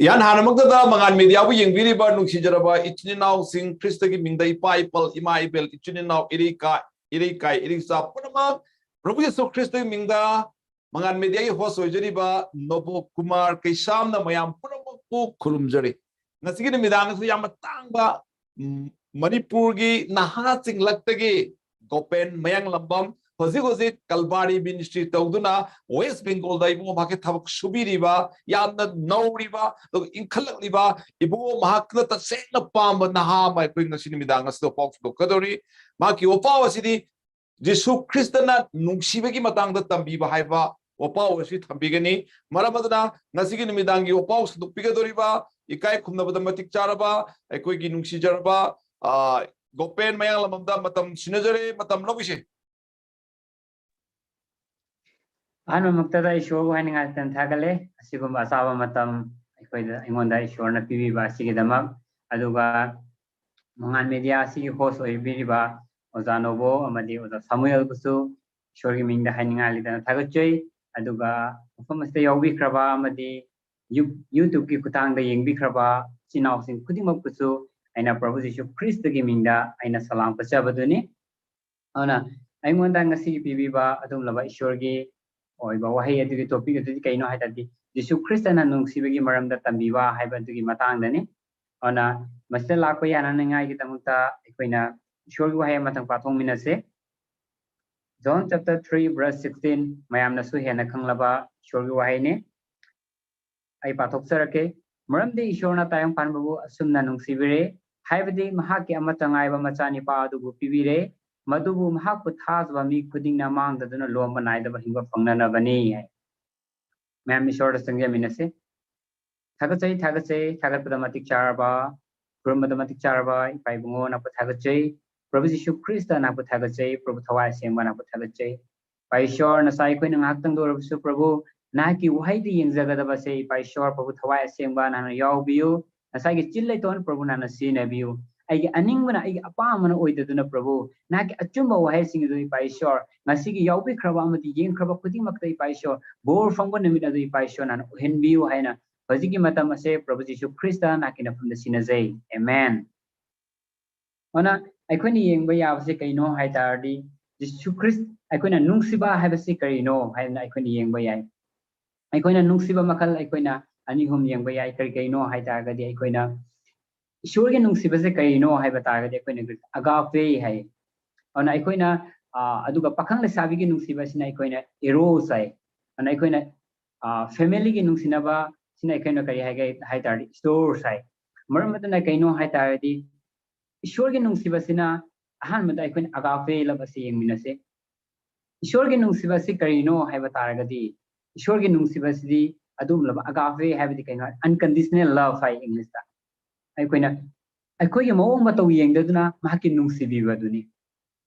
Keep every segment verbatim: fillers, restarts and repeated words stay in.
ꯏꯍꯥꯟ ꯍꯥꯟꯅꯃꯛꯇꯗ ꯃꯉꯥꯜ ꯃꯦꯗꯤꯌꯥꯕꯨ ꯌꯦꯡꯕꯤꯔꯤꯕ ꯅꯨꯡꯁꯤꯖꯔꯕ ꯏꯆꯤꯟ ꯏꯅꯥꯎꯁꯤꯡ, ꯈ꯭ꯔꯤꯁꯇꯒꯤ ꯃꯤꯡꯗ ꯏꯄꯥ ꯏꯄꯜ, ꯏꯃꯥ ꯏꯕꯦꯜ, ꯏꯆꯤꯟ ꯏꯅꯥꯎ, ꯏꯔꯩꯀꯥ, ꯏꯔꯩꯀꯥꯏ ꯏꯔꯩꯆꯥ ꯄꯨꯝꯅꯃꯛ, ꯄ꯭ꯔꯚꯨ ꯌꯤꯁꯨ ꯈ꯭ꯔꯤꯁꯇꯒꯤ ꯃꯤꯡꯗ ꯃꯉꯥꯜ ꯃꯦꯗꯤꯌꯥꯒꯤ ꯍꯣꯁ ꯑꯣꯏꯖꯔꯤꯕ ꯅꯣꯕꯣ ꯀꯨꯃꯥꯔ ꯀꯩꯁꯥꯝꯅ ꯃꯌꯥꯝ ꯄꯨꯝꯅꯃꯛꯄꯨ ꯈꯨꯔꯨꯝꯖꯔꯤ꯫ ꯉꯁꯤꯒꯤ ꯅꯨꯃꯤꯗꯥꯡ ꯑꯁꯤ ꯌꯥꯝꯅ ꯇꯥꯡꯕ, ꯎꯝ, ꯃꯅꯤꯄꯨꯔꯒꯤ ꯅꯍꯥꯁꯤꯡ ꯂꯛꯇꯒꯤ ꯒꯣꯄꯦꯟ ꯃꯌꯥꯡꯂꯝꯕꯝ, ꯍꯧꯖꯤꯛ ꯍꯧꯖꯤꯛ ꯀꯜꯕꯥꯔꯤ ꯃꯤꯅꯤꯁꯇ꯭ꯔꯤ ꯇꯧꯗꯨꯅ ꯋꯦꯁ ꯕꯦꯡꯒꯣꯜꯗ ꯏꯕꯨꯡꯉꯣ ꯃꯍꯥꯛꯀꯤ ꯊꯕꯛ ꯁꯨꯕꯤꯔꯤꯕ, ꯌꯥꯝꯅ ꯅꯧꯔꯤꯕ ꯑꯗꯨꯒ ꯏꯟꯈꯠꯂꯛꯂꯤꯕ ꯏꯕꯨꯡꯉꯣ ꯃꯍꯥꯛꯅ ꯇꯁꯦꯡꯅ ꯄꯥꯝꯕ ꯅꯍꯥ ꯑꯃ ꯑꯩꯈꯣꯏ ꯉꯁꯤ ꯅꯨꯃꯤꯗꯥꯡ ꯑꯁꯤꯗ ꯄꯥꯎ ꯐꯣꯡꯗꯣꯛꯀꯗꯧꯔꯤ꯫ ꯃꯍꯥꯛꯀꯤ ꯋꯥꯄꯥꯎ ꯑꯁꯤꯗꯤ ꯖꯤꯁꯨ ꯈ꯭ꯔꯤꯁꯇꯅ ꯅꯨꯡꯁꯤꯕꯒꯤ ꯃꯇꯥꯡꯗ ꯇꯝꯕꯤꯕ ꯍꯥꯏꯕ ꯋꯥꯄꯥꯎ ꯑꯁꯤ ꯊꯝꯕꯤꯒꯅꯤ꯫ ꯃꯔꯝ ꯑꯗꯨꯅ ꯉꯁꯤꯒꯤ ꯅꯨꯃꯤꯗꯥꯡꯒꯤ ꯋꯥꯄꯥꯎ ꯁꯟꯗꯣꯛꯄꯤꯒꯗꯧꯔꯤꯕ ꯏꯀꯥꯏ ꯈꯨꯝꯅꯕꯗ ꯃꯇꯤꯛ ꯆꯥꯔꯕ ꯑꯩꯈꯣꯏꯒꯤ ꯅꯨꯡꯁꯤꯖꯔꯕ, ꯑ, ꯒꯣꯄꯦꯟ ꯃꯌꯥꯡꯂꯝꯕꯝꯗ ꯃꯇꯝ ꯁꯤꯟꯅꯖꯔꯦ, ꯃꯇꯝ ꯂꯧꯕꯤꯁꯦ꯫ ꯑꯍꯥꯟꯕꯃꯛꯇꯗ ꯏꯁꯣꯔꯕꯨ ꯍꯥꯏꯅꯤꯡꯉꯥꯏ ꯊꯥꯒꯠꯂꯦ, ꯑꯁꯤꯒꯨꯝꯕ ꯑꯆꯥꯕ ꯃꯇꯝ ꯑꯩꯈꯣꯏꯗ, ꯑꯩꯉꯣꯟꯗ ꯏꯁꯣꯔꯅ ꯄꯤꯕꯤꯕ ꯑꯁꯤꯒꯤꯗꯃꯛ꯫ ꯑꯗꯨꯒ ꯃꯉꯥꯜ ꯃꯦꯗꯤꯌꯥ ꯑꯁꯤꯒꯤ ꯍꯣꯁ ꯑꯣꯏꯕꯤꯔꯤꯕ ꯑꯣꯖꯥ ꯅꯣꯕꯣ ꯑꯃꯗꯤ ꯑꯣꯖꯥ ꯁꯥꯃꯨꯑꯦꯜꯕꯨꯁꯨ ꯏꯁꯣꯔꯒꯤ ꯃꯤꯡꯗ ꯍꯥꯏꯅꯤꯡꯉꯥꯏ ꯂꯩꯇꯅ ꯊꯥꯒꯠꯆꯩ꯫ ꯑꯗꯨꯒ ꯃꯐꯝ ꯑꯁꯤꯗ ꯌꯥꯎꯕꯤꯈ꯭ꯔꯕ ꯑꯃꯗꯤ ꯌꯨ-, ꯌꯨꯇ꯭ꯌꯨꯕꯀꯤ ꯈꯨꯠꯊꯥꯡꯗ ꯌꯦꯡꯕꯤꯈ꯭ꯔꯕ ꯏꯆꯤꯟ ꯏꯅꯥꯎꯁꯤꯡ ꯈꯨꯗꯤꯡꯃꯛꯄꯨꯁꯨ ꯑꯩꯅ ꯄ꯭ꯔꯚꯨ ꯖꯤꯁꯨ ꯈ꯭ꯔꯤꯁꯇꯒꯤ ꯃꯤꯡꯗ ꯑꯩꯅ ꯁꯂꯥꯝ ꯀꯠꯆꯕꯗꯨꯅꯤ꯫ ꯑꯗꯨꯅ ꯑꯩꯉꯣꯟꯗ ꯉꯁꯤꯒꯤ ꯄꯤꯕꯤꯕ ꯑꯗꯨꯒꯨꯝꯂꯕ ꯏꯁꯣꯔꯒꯤ ꯑꯣꯏꯕ ꯋꯥꯍꯩ ꯑꯗꯨꯒꯤ ꯇꯣꯄꯤꯛ ꯑꯗꯨꯗꯤ ꯀꯩꯅꯣ ꯍꯥꯏ ꯇꯥꯔꯗꯤ, ꯖꯤꯁꯨ ꯈ꯭ꯔꯤꯁꯇꯅ ꯅꯨꯡꯁꯤꯕꯒꯤ ꯃꯔꯝꯗ ꯇꯝꯕꯤꯕ ꯍꯥꯏꯕ ꯑꯗꯨꯒꯤ ꯃꯇꯥꯡꯗꯅꯤ꯫ ꯑꯗꯨꯅ ꯃꯁꯤꯗ ꯂꯥꯛꯄ ꯌꯥꯅꯅꯤꯡꯉꯥꯏꯒꯤꯗꯃꯛꯇ ꯑꯩꯈꯣꯏꯅ ꯏꯁꯣꯔꯒꯤ ꯋꯥꯍꯩ ꯑꯃꯇꯪ ꯄꯥꯊꯣꯛꯃꯤꯟꯅꯁꯦ꯫ John chapter three verse sixteen, ꯃꯌꯥꯝꯅꯁꯨ ꯍꯦꯟꯅ ꯈꯪꯂꯕ ꯏꯁꯣꯔꯒꯤ ꯋꯥꯍꯩꯅꯤ꯫ ꯑꯩ ꯄꯥꯊꯣꯛꯆꯔꯛꯀꯦ꯫ ꯃꯔꯝꯗꯤ ꯏꯁꯣꯔꯅ ꯇꯥꯏꯕꯪ ꯄꯥꯟꯕꯕꯨ ꯑꯁꯨꯝꯅ ꯅꯨꯡꯁꯤꯕꯤꯔꯦ, ꯍꯥꯏꯕꯗꯤ ꯃꯍꯥꯛꯀꯤ ꯑꯃꯠꯇ ꯉꯥꯏꯕ ꯃꯆꯥꯅꯤꯄꯥ ꯑꯗꯨꯕꯨ ꯄꯤꯕꯤꯔꯦ, ꯃꯗꯨꯕꯨ ꯃꯍꯥꯛꯄꯨ ꯊꯥꯖꯕ ꯃꯤ ꯈꯨꯗꯤꯡꯅ ꯃꯥꯡꯗꯗꯨꯅ ꯂꯣꯝꯕ ꯅꯥꯏꯗꯕ ꯍꯤꯡꯕ ꯐꯪꯅꯅꯕꯅꯤ ꯍꯥꯏ꯫ ꯃꯌꯥꯝ ꯏꯁꯣꯔꯗ ꯆꯪꯖꯃꯤꯟꯅꯁꯤ꯫ ꯊꯥꯒꯠꯆꯩ, ꯊꯥꯒꯠꯆꯩ, ꯊꯥꯒꯠꯄꯗ ꯃꯇꯤꯛ ꯆꯥꯔꯕ, ꯈꯨꯔꯨꯝꯕꯗ ꯃꯇꯤꯛ ꯆꯥꯔꯕ ꯏꯄꯥ ꯏꯕꯨꯡꯉꯣ ꯅꯪꯕꯨ ꯊꯥꯒꯠꯆꯩ꯫ ꯄ꯭ꯔꯚꯨ ꯖꯤꯁꯨ ꯈ꯭ꯔꯤꯁꯇ ꯅꯪꯕꯨ ꯊꯥꯒꯠꯆꯩ꯫ ꯄ꯭ꯔꯚꯨ ꯊꯋꯥꯏ ꯑꯁꯦꯡꯕ ꯅꯪꯕꯨ ꯊꯥꯒꯠꯆꯩ꯫ ꯏꯄꯥ ꯏꯁꯣꯔ, ꯉꯁꯥꯏ ꯑꯩꯈꯣꯏꯅ ꯉꯥꯏꯍꯥꯛꯇꯪꯗ ꯑꯣꯏꯔꯕꯁꯨ ꯄ꯭ꯔꯚꯨ ꯅꯍꯥꯛꯀꯤ ꯋꯥꯍꯩꯗ ꯌꯦꯡꯖꯒꯗꯕꯁꯦ, ꯏꯄꯥ ꯏꯁꯣꯔ, ꯄ꯭ꯔꯚꯨ ꯊꯋꯥꯏ ꯑꯁꯦꯡꯕ ꯅꯍꯥꯛꯅ ꯌꯥꯎꯕꯤꯌꯨ꯫ ꯉꯁꯥꯏꯒꯤ ꯆꯤꯟ ꯂꯩꯇꯣꯟ ꯄ꯭ꯔꯚꯨ ꯅꯍꯥꯛꯅ ꯁꯤꯖꯤꯟꯅꯕꯤꯌꯨ꯫ ꯑꯩꯒꯤ ꯑꯅꯤꯡꯕꯅ, ꯑꯩꯒꯤ ꯑꯄꯥꯝꯕꯅ ꯑꯣꯏꯗꯗꯨꯅ, ꯄ꯭ꯔꯚꯨ, ꯅꯍꯥꯛꯀꯤ ꯑꯆꯨꯝꯕ ꯋꯥꯍꯩꯁꯤꯡ ꯑꯗꯨ, ꯏꯄꯥ ꯏꯁꯣꯔ, ꯉꯁꯤꯒꯤ ꯌꯥꯎꯕꯤꯈ꯭ꯔꯕ ꯑꯃꯗꯤ ꯌꯦꯡꯈ꯭ꯔꯕ ꯈꯨꯗꯤꯡꯃꯛꯇ, ꯏꯄꯥ ꯏꯁꯣꯔ, ꯕꯣꯔ ꯐꯪꯕ ꯅꯨꯃꯤꯠ ꯑꯗꯨ, ꯏꯄꯥ ꯏꯁꯣꯔ, ꯅꯍꯥꯛꯅ ꯑꯣꯏꯍꯟꯕꯤꯌꯨ ꯍꯥꯏꯅ ꯍꯧꯖꯤꯛꯀꯤ ꯃꯇꯝ ꯑꯁꯦ ꯄ꯭ꯔꯚꯨ ꯖꯤꯁꯨ ꯈ꯭ꯔꯤꯁꯇ ꯅꯍꯥꯛꯀꯤ ꯅꯐꯝꯗ ꯁꯤꯟꯅꯖꯩ꯫ ꯑꯦꯃꯦꯟ꯫ ꯑꯗꯨꯅ ꯑꯩꯈꯣꯏꯅ ꯌꯦꯡꯕ ꯌꯥꯕꯁꯦ ꯀꯩꯅꯣ ꯍꯥꯏ ꯇꯥꯔꯗꯤ, ꯖꯤꯁꯨ ꯈ꯭ꯔꯤꯁ, ꯑꯩꯈꯣꯏꯅ ꯅꯨꯡꯁꯤꯕ ꯍꯥꯏꯕꯁꯤ ꯀꯔꯤꯅꯣ ꯍꯥꯏꯗꯅ ꯑꯩꯈꯣꯏꯅ ꯌꯦꯡꯕ ꯌꯥꯏ꯫ ꯑꯩꯈꯣꯏꯅ ꯅꯨꯡꯁꯤꯕ ꯃꯈꯜ ꯑꯩꯈꯣꯏꯅ ꯑꯅꯤ ꯑꯍꯨꯝ ꯌꯦꯡꯕ ꯌꯥꯏ꯫ ꯀꯔꯤ ꯀꯔꯤꯅꯣ ꯍꯥꯏ ꯇꯥꯔꯒꯗꯤ, ꯑꯩꯈꯣꯏꯅ ꯏꯁꯣꯔꯒꯤ ꯅꯨꯡꯁꯤꯕꯁꯦ ꯀꯔꯤꯅꯣ ꯍꯥꯏꯕ ꯇꯥꯔꯒꯗꯤ, ꯑꯩꯈꯣꯏꯅ ꯑꯒꯥꯄꯦ ꯍꯥꯏ꯫ ꯑꯗꯨꯅ ꯑꯩꯈꯣꯏꯅ, ꯑ, ꯑꯗꯨꯒ ꯄꯥꯈꯪ ꯂꯩꯁꯥꯕꯤꯒꯤ ꯅꯨꯡꯁꯤꯕꯁꯤꯅ ꯑꯩꯈꯣꯏꯅ ꯏꯔꯣꯁ ꯍꯥꯏ꯫ ꯑꯗꯨꯅ ꯑꯩꯈꯣꯏꯅ, ꯑ, ꯐꯦꯃꯤꯂꯤꯒꯤ ꯅꯨꯡꯁꯤꯅꯕ ꯁꯤꯅ ꯑꯩꯈꯣꯏꯅ ꯀꯔꯤ ꯍꯥꯏꯒꯦ ꯍꯥꯏ ꯇꯥꯔꯗꯤ, ꯏꯁꯇꯣꯔꯁ ꯍꯥꯏ꯫ ꯃꯔꯝ ꯑꯗꯨꯅ ꯀꯩꯅꯣ ꯍꯥꯏ ꯇꯥꯔꯗꯤ, ꯏꯁꯣꯔꯒꯤ ꯅꯨꯡꯁꯤꯕꯁꯤꯅ, ꯑꯍꯥꯟꯕꯗ ꯑꯩꯈꯣꯏꯅ ꯑꯒꯥꯄꯦ ꯂꯕ ꯑꯁꯤ ꯌꯦꯡꯃꯤꯟꯅꯁꯦ꯫ ꯏꯁꯣꯔꯒꯤ ꯅꯨꯡꯁꯤꯕ ꯑꯁꯤ ꯀꯔꯤꯅꯣ ꯍꯥꯏꯕ ꯇꯥꯔꯒꯗꯤ, ꯏꯁꯣꯔꯒꯤ ꯅꯨꯡꯁꯤꯕꯁꯤꯗꯤ ꯑꯗꯨꯒꯨꯝꯂꯕ ꯑꯒꯥꯄꯦ ꯍꯥꯏꯕꯗꯤ ꯀꯩꯅꯣ ꯍꯥꯏ, unconditional love ꯍꯥꯏ ꯏꯪꯂꯤꯁꯇ꯫ ꯑꯩꯈꯣꯏꯅ ꯑꯩꯈꯣꯏꯒꯤ ꯃꯑꯣꯡ ꯃꯇꯧ ꯌꯦꯡꯗꯗꯨꯅ ꯃꯍꯥꯛꯀꯤ ꯅꯨꯡꯁꯤꯕꯤꯕ ꯑꯗꯨꯅꯤ꯫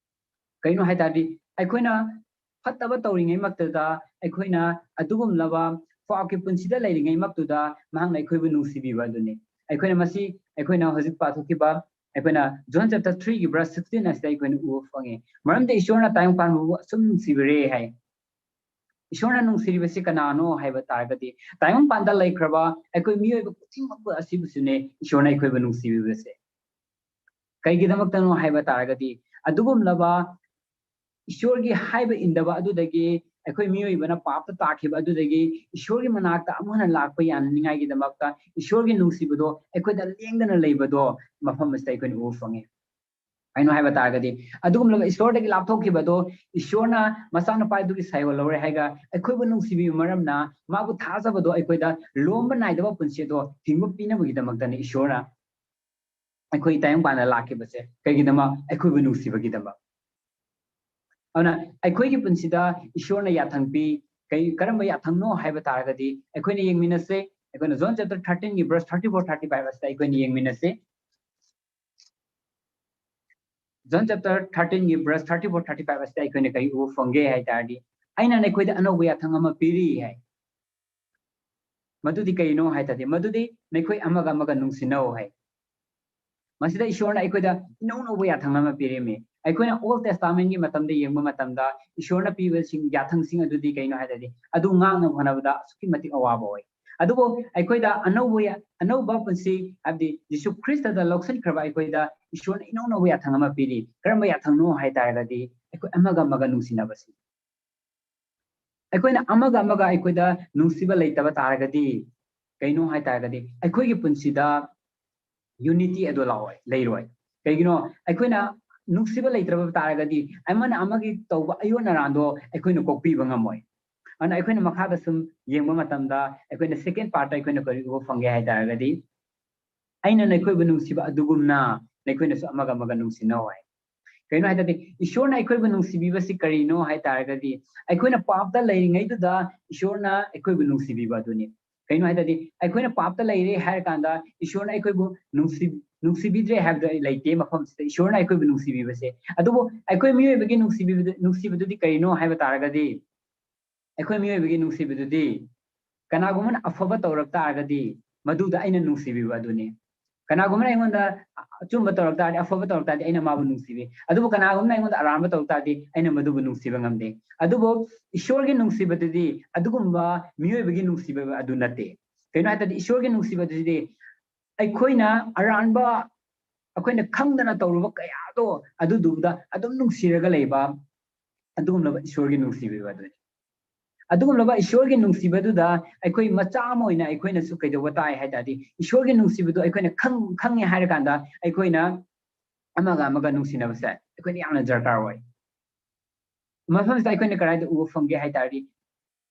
ꯀꯩꯅꯣ ꯍꯥꯏ ꯇꯥꯔꯗꯤ, ꯑꯩꯈꯣꯏꯅ ꯐꯠꯇꯕ ꯇꯧꯔꯤꯉꯩꯃꯛꯇꯗ, ꯑꯩꯈꯣꯏꯅ ꯑꯗꯨꯒꯨꯝꯂꯕ ꯄꯥꯞꯀꯤ ꯄꯨꯟꯁꯤꯗ ꯂꯩꯔꯤꯉꯩꯃꯛꯇꯨꯗ ꯃꯍꯥꯛꯅ ꯑꯩꯈꯣꯏꯕꯨ ꯅꯨꯡꯁꯤꯕꯤꯕ ꯑꯗꯨꯅꯤ꯫ ꯑꯩꯈꯣꯏꯅ ꯃꯁꯤ, ꯑꯩꯈꯣꯏꯅ ꯍꯧꯖꯤꯛ ꯄꯥꯊꯣꯛꯈꯤꯕ, ꯑꯩꯈꯣꯏꯅ John chapter three ꯒꯤ verse sixteen ꯑꯁꯤꯗ ꯑꯩꯈꯣꯏꯅ ꯎꯕ ꯐꯪꯉꯤ꯫ ꯃꯔꯝꯗꯤ ꯏꯁꯣꯔꯅ ꯇꯥꯏꯕꯪ ꯄꯥꯟꯕꯕꯨ ꯑꯁꯨꯝ ꯅꯨꯡꯁꯤꯕꯤꯔꯦ ꯍꯥꯏ꯫ ꯏꯁꯣꯔꯅ ꯅꯨꯡꯁꯤꯔꯤꯕꯁꯤ ꯀꯅꯥꯅꯣ ꯍꯥꯏꯕ ꯇꯥꯔꯒꯗꯤ, ꯇꯥꯏꯕꯪ ꯄꯥꯟꯗ ꯂꯩꯈ꯭ꯔꯕ ꯑꯩꯈꯣꯏ ꯃꯤꯑꯣꯏꯕ ꯈꯨꯗꯤꯡꯃꯛꯄꯨ ꯑꯁꯤꯕꯨꯁꯨꯅꯦ ꯏꯁꯣꯔꯅ ꯑꯩꯈꯣꯏꯕꯨ ꯅꯨꯡꯁꯤꯕꯤꯕꯁꯦ꯫ ꯀꯩꯒꯤꯗꯃꯛꯇꯅꯣ ꯍꯥꯏꯕ ꯇꯥꯔꯒꯗꯤ, ꯑꯗꯨꯒꯨꯝꯂꯕ ꯏꯁꯣꯔꯒꯤ ꯍꯥꯏꯕ ꯏꯟꯗꯕ ꯑꯗꯨꯗꯒꯤ, ꯑꯩꯈꯣꯏ ꯃꯤꯑꯣꯏꯕꯅ ꯄꯥꯞꯇ ꯇꯥꯈꯤꯕ ꯑꯗꯨꯗꯒꯤ ꯏꯁꯣꯔꯒꯤ ꯃꯅꯥꯛꯇ ꯑꯃꯨꯛ ꯍꯟꯅ ꯂꯥꯛꯄ ꯌꯥꯅꯅꯤꯡꯉꯥꯏꯒꯤꯗꯃꯛꯇ ꯏꯁꯣꯔꯒꯤ ꯅꯨꯡꯁꯤꯕꯗꯣ ꯑꯩꯈꯣꯏꯗ ꯂꯦꯡꯗꯅ ꯂꯩꯕꯗꯣ ꯃꯐꯝ ꯑꯁꯤꯗ ꯑꯩꯈꯣꯏꯅ ꯎꯕ ꯐꯪꯉꯤ꯫ ꯀꯩꯅꯣ ꯍꯥꯏꯕ ꯇꯥꯔꯒꯗꯤ, ꯑꯗꯨꯒꯨꯝꯂꯕ ꯏꯁꯣꯔꯗꯒꯤ ꯂꯥꯞꯊꯣꯛꯈꯤꯕꯗꯣ, ꯏꯁꯣꯔꯅ ꯃꯆꯥꯅꯨꯄꯥꯗꯨꯒꯤ ꯁꯥꯏꯑꯣꯟ ꯂꯧꯔꯦ ꯍꯥꯏꯔꯒ ꯑꯩꯈꯣꯏꯕꯨ ꯅꯨꯡꯁꯤꯕꯤꯕ ꯃꯔꯝꯅ, ꯃꯥꯕꯨ ꯊꯥꯖꯕꯗꯣ ꯑꯩꯈꯣꯏꯗ ꯂꯣꯝꯕ ꯅꯥꯏꯗꯕ ꯄꯨꯟꯁꯤ ꯑꯗꯣ ꯍꯤꯡꯕ ꯄꯤꯅꯕꯒꯤꯗꯃꯛꯇꯅꯤ ꯏꯁꯣꯔꯅ ꯑꯩꯈꯣꯏ ꯇꯥꯏꯕꯪ ꯄꯥꯟꯗ ꯂꯥꯛꯈꯤꯕꯁꯦ꯫ ꯀꯩꯒꯤꯗꯃꯛ? ꯑꯩꯈꯣꯏꯕꯨ ꯅꯨꯡꯁꯤꯕꯒꯤꯗꯃꯛ꯫ ꯑꯗꯨꯅ ꯑꯩꯈꯣꯏꯒꯤ ꯄꯨꯟꯁꯤꯗ ꯏꯁꯣꯔꯅ ꯌꯥꯊꯪ ꯄꯤ꯫ ꯀꯩ, ꯀꯔꯝꯕ ꯌꯥꯊꯪꯅꯣ ꯍꯥꯏꯕ ꯇꯥꯔꯒꯗꯤ, ꯑꯩꯈꯣꯏꯅ ꯌꯦꯡꯃꯤꯟꯅꯁꯦ꯫ ꯑꯩꯈꯣꯏꯅ John chapter thirteen ꯒꯤ verse thirty four, thirty five ꯑꯁꯤꯗ ꯑꯩꯈꯣꯏꯅ ꯌꯦꯡꯃꯤꯟꯅꯁꯦ꯫ John chapter thirteen ꯒꯤ verse thirty four, thirty five ꯑꯁꯤꯗ ꯑꯩꯈꯣꯏꯅ ꯀꯔꯤ ꯎꯕ ꯐꯪꯒꯦ ꯍꯥꯏ ꯇꯥꯔꯗꯤ, "ꯑꯩꯅ ꯅꯈꯣꯏꯗ ꯑꯅꯧꯕ ꯌꯥꯊꯪ ꯑꯃ ꯄꯤꯔꯤ" ꯍꯥꯏ꯫ ꯃꯗꯨꯗꯤ ꯀꯩꯅꯣ ꯍꯥꯏ ꯇꯥꯔꯗꯤ, ꯃꯗꯨꯗꯤ ꯅꯈꯣꯏ ꯑꯃꯒ ꯑꯃꯒ ꯅꯨꯡꯁꯤꯅꯧ ꯍꯥꯏ꯫ ꯃꯁꯤꯗ ꯏꯁꯣꯔꯅ ꯑꯩꯈꯣꯏꯗ ꯏꯅꯧ ꯅꯧꯕ ꯌꯥꯊꯪ ꯑꯃ ꯄꯤꯔꯝꯃꯤ꯫ ꯑꯩꯈꯣꯏꯅ Old Testament ꯀꯤ ꯃꯇꯝꯗ ꯌꯦꯡꯕ ꯃꯇꯝꯗ ꯏꯁꯣꯔꯅ ꯄꯤꯕꯁꯤꯡ, ꯌꯥꯊꯪꯁꯤꯡ ꯑꯗꯨꯗꯤ ꯀꯩꯅꯣ ꯍꯥꯏꯔꯗꯤ, ꯑꯗꯨ ꯉꯥꯛꯅꯕ ꯍꯣꯠꯅꯕꯗ ꯑꯁꯨꯛꯀꯤ ꯃꯇꯤꯛ ꯑꯋꯥꯕ ꯑꯣꯏ꯫ ꯑꯗꯨꯕꯨ ꯑꯩꯈꯣꯏꯗ ꯑꯅꯧꯕ ꯌꯥ-, ꯑꯅꯧꯕ ꯄꯨꯟꯁꯤ, ꯍꯥꯏꯕꯗꯤ ꯖꯤꯁꯨ ꯈ꯭ꯔꯤꯁꯇꯗ ꯂꯧꯁꯤꯟꯈ꯭ꯔꯕ ꯑꯩꯈꯣꯏꯗ ꯏꯁꯣꯔꯅ ꯏꯅꯧ ꯅꯧꯕ ꯌꯥꯊꯪ ꯑꯃ ꯄꯤꯔꯤ꯫ ꯀꯔꯝꯕ ꯌꯥꯊꯪꯅꯣ ꯍꯥꯏ ꯇꯥꯔꯒꯗꯤ, ꯑꯩꯈꯣꯏ ꯑꯃꯒ ꯑꯃꯒ ꯅꯨꯡꯁꯤꯅꯕꯁꯤ꯫ ꯑꯩꯈꯣꯏꯅ ꯑꯃꯒ ꯑꯃꯒ ꯑꯩꯈꯣꯏꯗ ꯅꯨꯡꯁꯤꯕ ꯂꯩꯇꯕ ꯇꯥꯔꯒꯗꯤ, ꯀꯩꯅꯣ ꯍꯥꯏ ꯇꯥꯔꯒꯗꯤ, ꯑꯩꯈꯣꯏꯒꯤ ꯄꯨꯟꯁꯤꯗ unity ꯑꯗꯨ ꯂꯥꯛꯑꯣꯏ, ꯂꯩꯔꯣꯏ꯫ ꯀꯩꯒꯤꯅꯣ? ꯑꯩꯈꯣꯏꯅ ꯅꯨꯡꯁꯤꯕ ꯂꯩꯇ꯭ꯔꯕ ꯇꯥꯔꯒꯗꯤ, ꯑꯃꯅ ꯑꯃꯒꯤ ꯇꯧꯕ ꯑꯌꯣꯟ ꯑꯔꯥꯟꯗꯣ ꯑꯩꯈꯣꯏꯅ ꯀꯣꯛꯄꯤꯕ ꯉꯝꯃꯣꯏ꯫ ꯑꯗꯨꯅ ꯑꯩꯈꯣꯏꯅ ꯃꯈꯥꯗ ꯁꯨꯝ ꯌꯦꯡꯕ ꯃꯇꯝꯗ, ꯑꯩꯈꯣꯏꯅ second part ꯇ ꯑꯩꯈꯣꯏꯅ ꯀꯔꯤ ꯎꯕ ꯐꯪꯒꯦ ꯍꯥꯏ ꯇꯥꯔꯒꯗꯤ, "ꯑꯩꯅ ꯅꯈꯣꯏꯕꯨ ꯅꯨꯡꯁꯤꯕ ꯑꯗꯨꯒꯨꯝꯅ ꯅꯈꯣꯏꯅꯁꯨ ꯑꯃꯒ ꯑꯃꯒ ꯅꯨꯡꯁꯤꯅꯧ" ꯍꯥꯏ꯫ ꯀꯩꯅꯣ ꯍꯥꯏ ꯇꯥꯔꯗꯤ, ꯏꯁꯣꯔꯅ ꯑꯩꯈꯣꯏꯕꯨ ꯅꯨꯡꯁꯤꯕꯤꯕꯁꯤ ꯀꯔꯤꯅꯣ ꯍꯥꯏ ꯇꯥꯔꯒꯗꯤ, ꯑꯩꯈꯣꯏꯅ ꯄꯥꯞꯇ ꯂꯩꯔꯤꯉꯩꯗꯨꯗ ꯏꯁꯣꯔꯅ ꯑꯩꯈꯣꯏꯕꯨ ꯅꯨꯡꯁꯤꯕꯤꯕ ꯑꯗꯨꯅꯤ꯫ ꯀꯩꯅꯣ ꯍꯥꯏ ꯇꯥꯔꯗꯤ, ꯑꯩꯈꯣꯏꯅ ꯄꯥꯞꯇ ꯂꯩꯔꯦ ꯍꯥꯏꯔ ꯀꯥꯟꯗ ꯏꯁꯣꯔꯅ ꯑꯩꯈꯣꯏꯕꯨ ꯅꯨꯡꯁꯤ-, ꯅꯨꯡꯁꯤꯕꯤꯗ꯭ꯔꯦ ꯍꯥꯏꯕꯗꯣ ꯂꯩꯇꯦ ꯃꯐꯝꯁꯤꯗ, ꯏꯁꯣꯔꯅ ꯑꯩꯈꯣꯏꯕꯨ ꯅꯨꯡꯁꯤꯕꯤꯕꯁꯦ꯫ ꯑꯗꯨꯕꯨ ꯑꯩꯈꯣꯏ ꯃꯤꯑꯣꯏꯕꯒꯤ ꯅꯨꯡꯁꯤꯕꯤꯕꯗꯨ-, ꯅꯨꯡꯁꯤꯕꯗꯨꯗꯤ ꯀꯔꯤꯅꯣ ꯍꯥꯏꯕ ꯇꯥꯔꯒꯗꯤ, ꯑꯩꯈꯣꯏ ꯃꯤꯑꯣꯏꯕꯒꯤ ꯅꯨꯡꯁꯤꯕꯗꯨꯗꯤ ꯀꯅꯥꯒꯨꯝꯕꯅ ꯑꯐꯕ ꯇꯧꯔꯛ ꯇꯥꯔꯒꯗꯤ ꯃꯗꯨꯗ ꯑꯩꯅ ꯅꯨꯡꯁꯤꯕꯤꯕ ꯑꯗꯨꯅꯤ꯫ ꯀꯅꯥꯒꯨꯝꯕꯅ ꯑꯩꯉꯣꯟꯗ ꯑꯆꯨꯝꯕ ꯇꯧꯔꯛ ꯇꯥꯔꯗꯤ, ꯑꯐꯕ ꯇꯧꯔꯛ ꯇꯥꯔꯗꯤ ꯑꯩꯅ ꯃꯥꯕꯨ ꯅꯨꯡꯁꯤꯕꯤ꯫ ꯑꯗꯨꯕꯨ ꯀꯅꯥꯒꯨꯝꯕꯅ ꯑꯩꯉꯣꯟꯗ ꯑꯔꯥꯟꯕ ꯇꯧꯔꯛ ꯇꯥꯔꯗꯤ ꯑꯩꯅ ꯃꯗꯨꯕꯨ ꯅꯨꯡꯁꯤꯕ ꯉꯝꯗꯦ꯫ ꯑꯗꯨꯕꯨ ꯏꯁꯣꯔꯒꯤ ꯅꯨꯡꯁꯤꯕꯗꯨꯗꯤ ꯑꯗꯨꯒꯨꯝꯕ ꯃꯤꯑꯣꯏꯕꯒꯤ ꯅꯨꯡꯁꯤꯕ ꯑꯗꯨ ꯅꯠꯇꯦ꯫ ꯀꯩꯅꯣ ꯍꯥꯏ ꯇꯥꯔꯗꯤ, ꯏꯁꯣꯔꯒꯤ ꯅꯨꯡꯁꯤꯕꯗꯨꯗꯤ ꯑꯩꯈꯣꯏꯅ ꯑꯔꯥꯟꯕ, ꯑꯩꯈꯣꯏꯅ ꯈꯪꯗꯅ ꯇꯧꯔꯨꯕ ꯀꯌꯥꯗꯣ ꯑꯗꯨꯗꯨꯗ ꯑꯗꯨꯝ ꯅꯨꯡꯁꯤꯔꯒ ꯂꯩꯕ, ꯑꯗꯨꯒꯨꯝꯂꯕ ꯏꯁꯣꯔꯒꯤ ꯅꯨꯡꯁꯤꯕꯤꯕ ꯑꯗꯨꯅꯤ꯫ ꯑꯗꯨꯒꯨꯝꯂꯕ ꯏꯁꯣꯔꯒꯤ ꯅꯨꯡꯁꯤꯕꯗꯨꯗ ꯑꯩꯈꯣꯏ ꯃꯆꯥ ꯑꯃ ꯑꯣꯏꯅ ꯑꯩꯈꯣꯏꯅꯁꯨ ꯀꯩꯗꯧꯕ ꯇꯥꯏ ꯍꯥꯏ ꯇꯥꯔꯗꯤ, ꯏꯁꯣꯔꯒꯤ ꯅꯨꯡꯁꯤꯕꯗꯣ ꯑꯩꯈꯣꯏꯅ ꯈꯪ-, ꯈꯪꯉꯦ ꯍꯥꯏꯔ ꯀꯥꯟꯗ ꯑꯩꯈꯣꯏꯅ ꯑꯃꯒ ꯑꯃꯒ ꯅꯨꯡꯁꯤꯅꯕꯁꯦ ꯑꯩꯈꯣꯏꯅ ꯌꯥꯝꯅ ꯗꯔꯀꯥꯔ ꯑꯣꯏ꯫ ꯃꯐꯝꯁꯤꯗ ꯑꯩꯈꯣꯏꯅ ꯀꯗꯥꯏꯗ ꯎꯕ ꯐꯪꯒꯦ ꯍꯥꯏ ꯇꯥꯔꯗꯤ,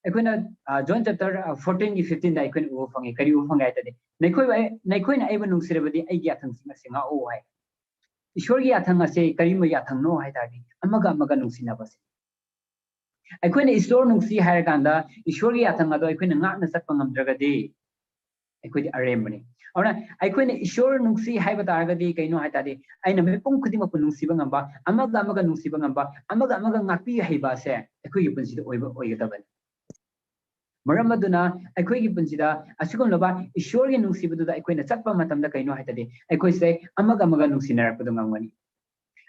ꯑꯩꯈꯣꯏꯅ, ꯑ, John chapter, ꯑ, fourteen ꯒꯤ fifteen ꯗ ꯑꯩꯈꯣꯏꯅ ꯎꯕ ꯐꯪꯉꯤ꯫ ꯀꯔꯤ ꯎꯕ ꯐꯪꯒꯦ ꯍꯥꯏ ꯇꯥꯔꯗꯤ, "ꯅꯈꯣꯏ, ꯅꯈꯣꯏꯅ ꯑꯩꯕꯨ ꯅꯨꯡꯁꯤꯔꯕꯗꯤ ꯑꯩꯒꯤ ꯌꯥꯊꯪꯁꯤꯡ ꯑꯁꯤ ꯉꯥꯛꯎ" ꯍꯥꯏ꯫ ꯏꯁꯣꯔꯒꯤ ꯌꯥꯊꯪ ꯑꯁꯦ ꯀꯔꯤꯒꯨꯝꯕ ꯌꯥꯊꯪꯅꯣ ꯍꯥꯏ ꯇꯥꯔꯗꯤ, ꯑꯃꯒ ꯑꯃꯒ ꯅꯨꯡꯁꯤꯅꯕꯁꯦ꯫ ꯑꯩꯈꯣꯏꯅ ꯏꯁꯣꯔ ꯅꯨꯡꯁꯤ ꯍꯥꯏꯔ ꯀꯥꯟꯗ ꯏꯁꯣꯔꯒꯤ ꯌꯥꯊꯪ ꯑꯗꯣ ꯑꯩꯈꯣꯏꯅ ꯉꯥꯛꯅ ꯆꯠꯄ ꯉꯝꯗ꯭ꯔꯒꯗꯤ ꯑꯩꯈꯣꯏꯗꯤ ꯑꯔꯦꯝꯕꯅꯤ꯫ ꯑꯗꯨꯅ ꯑꯩꯈꯣꯏꯅ ꯏꯁꯣꯔ ꯅꯨꯡꯁꯤ ꯍꯥꯏꯕ ꯇꯥꯔꯒꯗꯤ ꯀꯩꯅꯣ ꯍꯥꯏ ꯇꯥꯔꯗꯤ, ꯑꯩꯅ ꯃꯤꯄꯨꯝ ꯈꯨꯗꯤꯡꯃꯛꯄꯨ ꯅꯨꯡꯁꯤꯕ ꯉꯝꯕ, ꯑꯃꯒ ꯑꯃꯒ ꯅꯨꯡꯁꯤꯕ ꯉꯝꯕ, ꯑꯃꯒ ꯑꯃꯒ ꯉꯥꯛꯄꯤ ꯍꯩꯕ ꯑꯁꯦ ꯑꯩꯈꯣꯏꯒꯤ ꯄꯨꯟꯁꯤꯗ ꯑꯣꯏꯕ ꯑꯣꯏꯒꯗꯕꯅꯤ꯫ ꯃꯔꯝ ꯑꯗꯨꯅ ꯑꯩꯈꯣꯏꯒꯤ ꯄꯨꯟꯁꯤꯗ ꯑꯁꯤꯒꯨꯝꯂꯕ ꯏꯁꯣꯔꯒꯤ ꯅꯨꯡꯁꯤꯕꯗꯨꯗ ꯑꯩꯈꯣꯏꯅ ꯆꯠꯄ ꯃꯇꯝꯗ ꯀꯩꯅꯣ ꯍꯥꯏ ꯇꯥꯔꯗꯤ, ꯑꯩꯈꯣꯏꯁꯦ ꯑꯃꯒ ꯑꯃꯒ ꯅꯨꯡꯁꯤꯅꯔꯛꯄꯗꯣ ꯉꯝꯒꯅꯤ꯫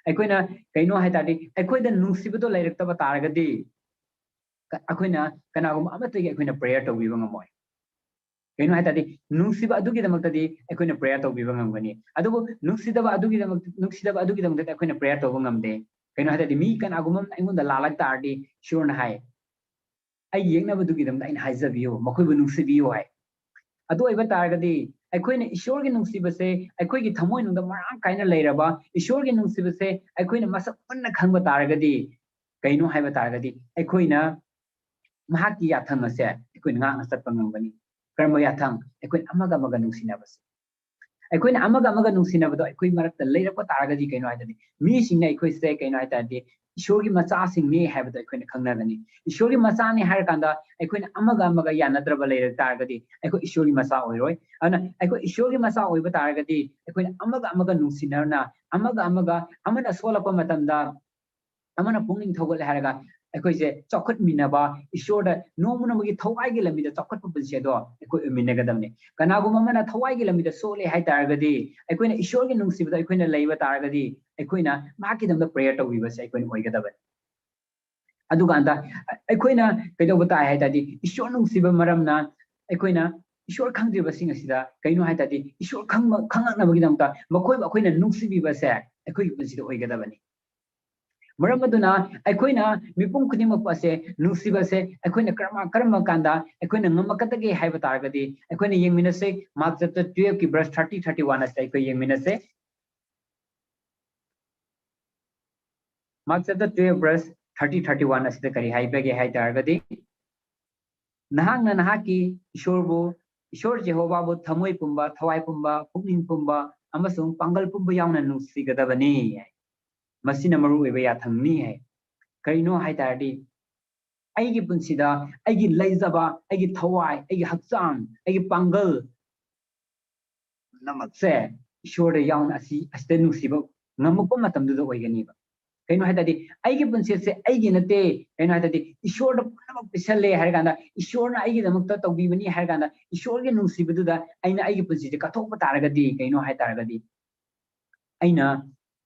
ꯑꯩꯈꯣꯏꯅ ꯀꯩꯅꯣ ꯍꯥꯏ ꯇꯥꯔꯗꯤ, ꯑꯩꯈꯣꯏꯗ ꯅꯨꯡꯁꯤꯕꯗꯣ ꯂꯩꯔꯛꯇꯕ ꯇꯥꯔꯒꯗꯤ, ꯀ-, ꯑꯩꯈꯣꯏꯅ ꯀꯅꯥꯒꯨꯝꯕ ꯑꯃꯠꯇꯒꯤ ꯑꯩꯈꯣꯏꯅ prayer ꯇꯧꯕꯤꯕ ꯉꯝꯃꯣꯏ꯫ ꯀꯩꯅꯣ ꯍꯥꯏ ꯇꯥꯔꯗꯤ, ꯅꯨꯡꯁꯤꯕ ꯑꯗꯨꯒꯤꯗꯃꯛꯇꯗꯤ ꯑꯩꯈꯣꯏꯅ prayer ꯇꯧꯕꯤꯕ ꯉꯝꯒꯅꯤ, ꯑꯗꯨꯕꯨ ꯅꯨꯡꯁꯤꯗꯕ ꯑꯗꯨꯒꯤꯗꯃꯛ, ꯅꯨꯡꯁꯤꯗꯕ ꯑꯗꯨꯒꯤꯗꯃꯛꯇꯗꯤ ꯑꯩꯈꯣꯏꯅ prayer ꯇꯧꯕ ꯉꯝꯗꯦ꯫ ꯀꯩꯅꯣ ꯍꯥꯏ ꯇꯥꯔꯗꯤ, ꯃꯤ ꯀꯅꯥꯒꯨꯝꯕ ꯑꯃꯅ ꯑꯩꯉꯣꯟꯗ ꯂꯥꯜꯂꯛ ꯇꯥꯔꯗꯤ, ꯏꯁꯣꯔꯅ ꯍꯥꯏ, "ꯑꯩ ꯌꯦꯛꯅꯕꯗꯨꯒꯤꯗꯃꯛꯇ ꯑꯩꯅ ꯍꯥꯏꯖꯕꯤꯌꯨ, ꯃꯈꯣꯏꯕꯨ ꯅꯨꯡꯁꯤꯕꯤꯌꯨ" ꯍꯥꯏ꯫ ꯑꯗꯨ ꯑꯣꯏꯕ ꯇꯥꯔꯒꯗꯤ, ꯑꯩꯈꯣꯏꯅ ꯏꯁꯣꯔꯒꯤ ꯅꯨꯡꯁꯤꯕꯁꯦ ꯑꯩꯈꯣꯏꯒꯤ ꯊꯃꯣꯏꯅꯨꯡꯗ ꯃꯔꯥꯡ ꯀꯥꯏꯅ ꯂꯩꯔꯕ, ꯏꯁꯣꯔꯒꯤ ꯅꯨꯡꯁꯤꯕꯁꯦ ꯑꯩꯈꯣꯏꯅ ꯃꯁꯛ ꯃꯨꯟꯅ ꯈꯪꯕ ꯇꯥꯔꯒꯗꯤ, ꯀꯩꯅꯣ ꯍꯥꯏꯕ ꯇꯥꯔꯒꯗꯤ, ꯑꯩꯈꯣꯏꯅ ꯃꯍꯥꯛꯀꯤ ꯌꯥꯊꯪ ꯑꯁꯦ ꯑꯩꯈꯣꯏꯅ ꯉꯥꯛꯅ ꯆꯠꯄ ꯉꯝꯒꯅꯤ꯫ ꯀꯔꯝꯕ ꯌꯥꯊꯪ? ꯑꯩꯈꯣꯏꯅ ꯑꯃꯒ ꯑꯃꯒ ꯅꯨꯡꯁꯤꯅꯕꯁꯦ꯫ ꯑꯩꯈꯣꯏꯅ ꯑꯃꯒ ꯑꯃꯒ ꯅꯨꯡꯁꯤꯅꯕꯗꯣ ꯑꯩꯈꯣꯏ ꯃꯔꯛꯇ ꯂꯩꯔꯛꯄ ꯇꯥꯔꯒꯗꯤ, ꯀꯩꯅꯣ ꯍꯥꯏ ꯇꯥꯔꯗꯤ, ꯃꯤꯁꯤꯡꯅ ꯑꯩꯈꯣꯏꯁꯦ, ꯀꯩꯅꯣ ꯍꯥꯏ ꯇꯥꯔꯗꯤ, ꯏꯁꯣꯔꯒꯤ ꯃꯆꯥꯁꯤꯡꯅꯤ ꯍꯥꯏꯕꯗꯣ ꯑꯩꯈꯣꯏꯅ ꯈꯪꯅꯒꯅꯤ꯫ ꯏꯁꯣꯔꯒꯤ ꯃꯆꯥꯅꯤ ꯍꯥꯏꯔ ꯀꯥꯟꯗ ꯑꯩꯈꯣꯏꯅ ꯑꯃꯒ ꯑꯃꯒ ꯌꯥꯅꯗ꯭ꯔꯕ ꯂꯩꯔꯛ ꯇꯥꯔꯒꯗꯤ, ꯑꯩꯈꯣꯏ ꯏꯁꯣꯔꯒꯤ ꯃꯆꯥ ꯑꯣꯏꯔꯣꯏ꯫ ꯑꯗꯨꯅ ꯑꯩꯈꯣꯏ ꯏꯁꯣꯔꯒꯤ ꯃꯆꯥ ꯑꯣꯏꯕ ꯇꯥꯔꯒꯗꯤ, ꯑꯩꯈꯣꯏꯅ ꯑꯃꯒ ꯑꯃꯒ ꯅꯨꯡꯁꯤꯅꯔꯅ, ꯑꯃꯒ ꯑꯃꯒ, ꯑꯃꯅ ꯁꯣꯜꯂꯛꯄ ꯃꯇꯝꯗ ꯑꯃꯅ ꯄꯨꯛꯅꯤꯡ ꯊꯧꯒꯠꯂꯦ ꯍꯥꯏꯔꯒ ꯑꯩꯈꯣꯏꯁꯦ ꯆꯥꯎꯈꯠꯃꯤꯟꯅꯕ, ꯏꯁꯣꯔꯗ ꯅꯣꯡꯃ ꯅꯣꯡꯃꯒꯤ ꯊꯋꯥꯏꯒꯤ ꯂꯝꯕꯤꯗ ꯆꯥꯎꯈꯠꯄ ꯄꯨꯟꯁꯤ ꯑꯗꯣ ꯑꯩꯈꯣꯏ ꯑꯣꯏꯃꯤꯟꯅꯒꯗꯕꯅꯤ꯫ ꯀꯅꯥꯒꯨꯝꯕ ꯑꯃꯅ ꯊꯋꯥꯏꯒꯤ ꯂꯝꯕꯤꯗ ꯁꯣꯜꯂꯦ ꯍꯥꯏ ꯇꯥꯔꯒꯗꯤ, ꯑꯩꯈꯣꯏꯅ ꯏꯁꯣꯔꯒꯤ ꯅꯨꯡꯁꯤꯕꯗ ꯑꯩꯈꯣꯏꯅ ꯂꯩꯕ ꯇꯥꯔꯒꯗꯤ, ꯑꯩꯈꯣꯏꯅ ꯃꯍꯥꯛꯀꯤꯗꯃꯛꯇ prayer ꯇꯧꯕꯤꯕꯁꯦ ꯑꯩꯈꯣꯏꯅ ꯑꯣꯏꯒꯗꯕꯅꯤ꯫ ꯑꯗꯨꯀꯥꯟꯗ ꯑꯩꯈꯣꯏꯅ ꯀꯩꯗꯧꯕ ꯇꯥꯏ ꯍꯥꯏ ꯇꯥꯔꯗꯤ, ꯏꯁꯣꯔ ꯅꯨꯡꯁꯤꯕ ꯃꯔꯝꯅ ꯑꯩꯈꯣꯏꯅ ꯏꯁꯣꯔ ꯈꯪꯗ꯭ꯔꯤꯕꯁꯤꯡ ꯑꯁꯤꯗ, ꯀꯩꯅꯣ ꯍꯥꯏ ꯇꯥꯔꯗꯤ, ꯏꯁꯣꯔ ꯈꯪꯕ, ꯈꯪꯉꯛꯅꯕꯒꯤꯗꯃꯛꯇ ꯃꯈꯣꯏꯕꯨ ꯑꯩꯈꯣꯏꯅ ꯅꯨꯡꯁꯤꯕꯤꯕꯁꯦ ꯑꯩꯈꯣꯏꯒꯤ ꯄꯨꯟꯁꯤꯗ ꯑꯣꯏꯒꯗꯕꯅꯤ꯫ ꯃꯔꯝ ꯑꯗꯨꯅ ꯑꯩꯈꯣꯏꯅ ꯃꯤꯄꯨꯝ ꯈꯨꯗꯤꯡꯃꯛꯄꯨ ꯑꯁꯦ ꯅꯨꯡꯁꯤꯕꯁꯦ ꯑꯩꯈꯣꯏꯅ ꯀꯔꯝ, ꯀꯔꯝꯕ ꯀꯥꯟꯗ ꯑꯩꯈꯣꯏꯅ ꯉꯝꯃꯛꯀꯗꯒꯦ ꯍꯥꯏꯕ ꯇꯥꯔꯒꯗꯤ, ꯑꯩꯈꯣꯏꯅ ꯌꯦꯡꯃꯤꯟꯅꯁꯦ, Mark chapter twelve ꯀꯤ verse thirty, thirty one ꯑꯁꯤꯗ ꯑꯩꯈꯣꯏ ꯌꯦꯡꯃꯤꯟꯅꯁꯦ꯫ Mark chapter twelve verse thirty, thirty one ꯑꯁꯤꯗ ꯀꯔꯤ ꯍꯥꯏꯕꯒꯦ ꯍꯥꯏ ꯇꯥꯔꯒꯗꯤ, "ꯅꯍꯥꯛꯅ ꯅꯍꯥꯛꯀꯤ ꯏꯁꯣꯔꯕꯨ, ꯏꯁꯣꯔ ꯖꯦꯍꯣꯚꯥꯕꯨ ꯊꯃꯣꯏ ꯄꯨꯝꯕ, ꯊꯋꯥꯏ ꯄꯨꯝꯕ, ꯄꯨꯛꯅꯤꯡ ꯄꯨꯝꯕ ꯑꯃꯁꯨꯡ ꯄꯥꯡꯒꯜ ꯄꯨꯝꯕ ꯌꯥꯎꯅ ꯅꯨꯡꯁꯤꯒꯗꯕꯅꯤ" ꯍꯥꯏ꯫ ꯃꯁꯤꯅ ꯃꯔꯨꯑꯣꯏꯕ ꯌꯥꯊꯪꯅꯤ ꯍꯥꯏ꯫ ꯀꯔꯤꯅꯣ ꯍꯥꯏ ꯇꯥꯔꯗꯤ, ꯑꯩꯒꯤ ꯄꯨꯟꯁꯤꯗ ꯑꯩꯒꯤ ꯂꯩꯖꯕ, ꯑꯩꯒꯤ ꯊꯋꯥꯏ, ꯑꯩꯒꯤ ꯍꯛꯆꯥꯡ, ꯑꯩꯒꯤ ꯄꯥꯡꯒꯜ ꯄꯨꯝꯅꯃꯛꯁꯦ ꯏꯁꯣꯔꯗ ꯌꯥꯎꯅ ꯑꯁꯤ, ꯑꯁꯤꯗ ꯅꯨꯡꯁꯤꯕ ꯉꯝꯃꯛꯄ ꯃꯇꯝꯗꯨꯗ ꯑꯣꯏꯒꯅꯤꯕ꯫ ꯀꯩꯅꯣ ꯍꯥꯏ ꯇꯥꯔꯗꯤ, ꯑꯩꯒꯤ ꯄꯨꯟꯁꯤꯁꯦ ꯑꯩꯒꯤ ꯅꯠꯇꯦ, ꯀꯩꯅꯣ ꯍꯥꯏ ꯇꯥꯔꯗꯤ, ꯏꯁꯣꯔꯗ ꯄꯨꯝꯅꯃꯛ ꯄꯤꯁꯜꯂꯦ ꯍꯥꯏꯔ ꯀꯥꯟꯗ, ꯏꯁꯣꯔꯅ ꯑꯩꯒꯤꯗꯃꯛꯇ ꯇꯧꯕꯤꯕꯅꯤ ꯍꯥꯏꯔ ꯀꯥꯟꯗ, ꯏꯁꯣꯔꯒꯤ ꯅꯨꯡꯁꯤꯕꯗꯨꯗ ꯑꯩꯅ ꯑꯩꯒꯤ ꯄꯨꯟꯁꯤꯁꯦ ꯀꯠꯊꯣꯛꯄ ꯇꯥꯔꯒꯗꯤ, ꯀꯩꯅꯣ ꯍꯥꯏ ꯇꯥꯔꯒꯗꯤ, ꯑꯩꯅ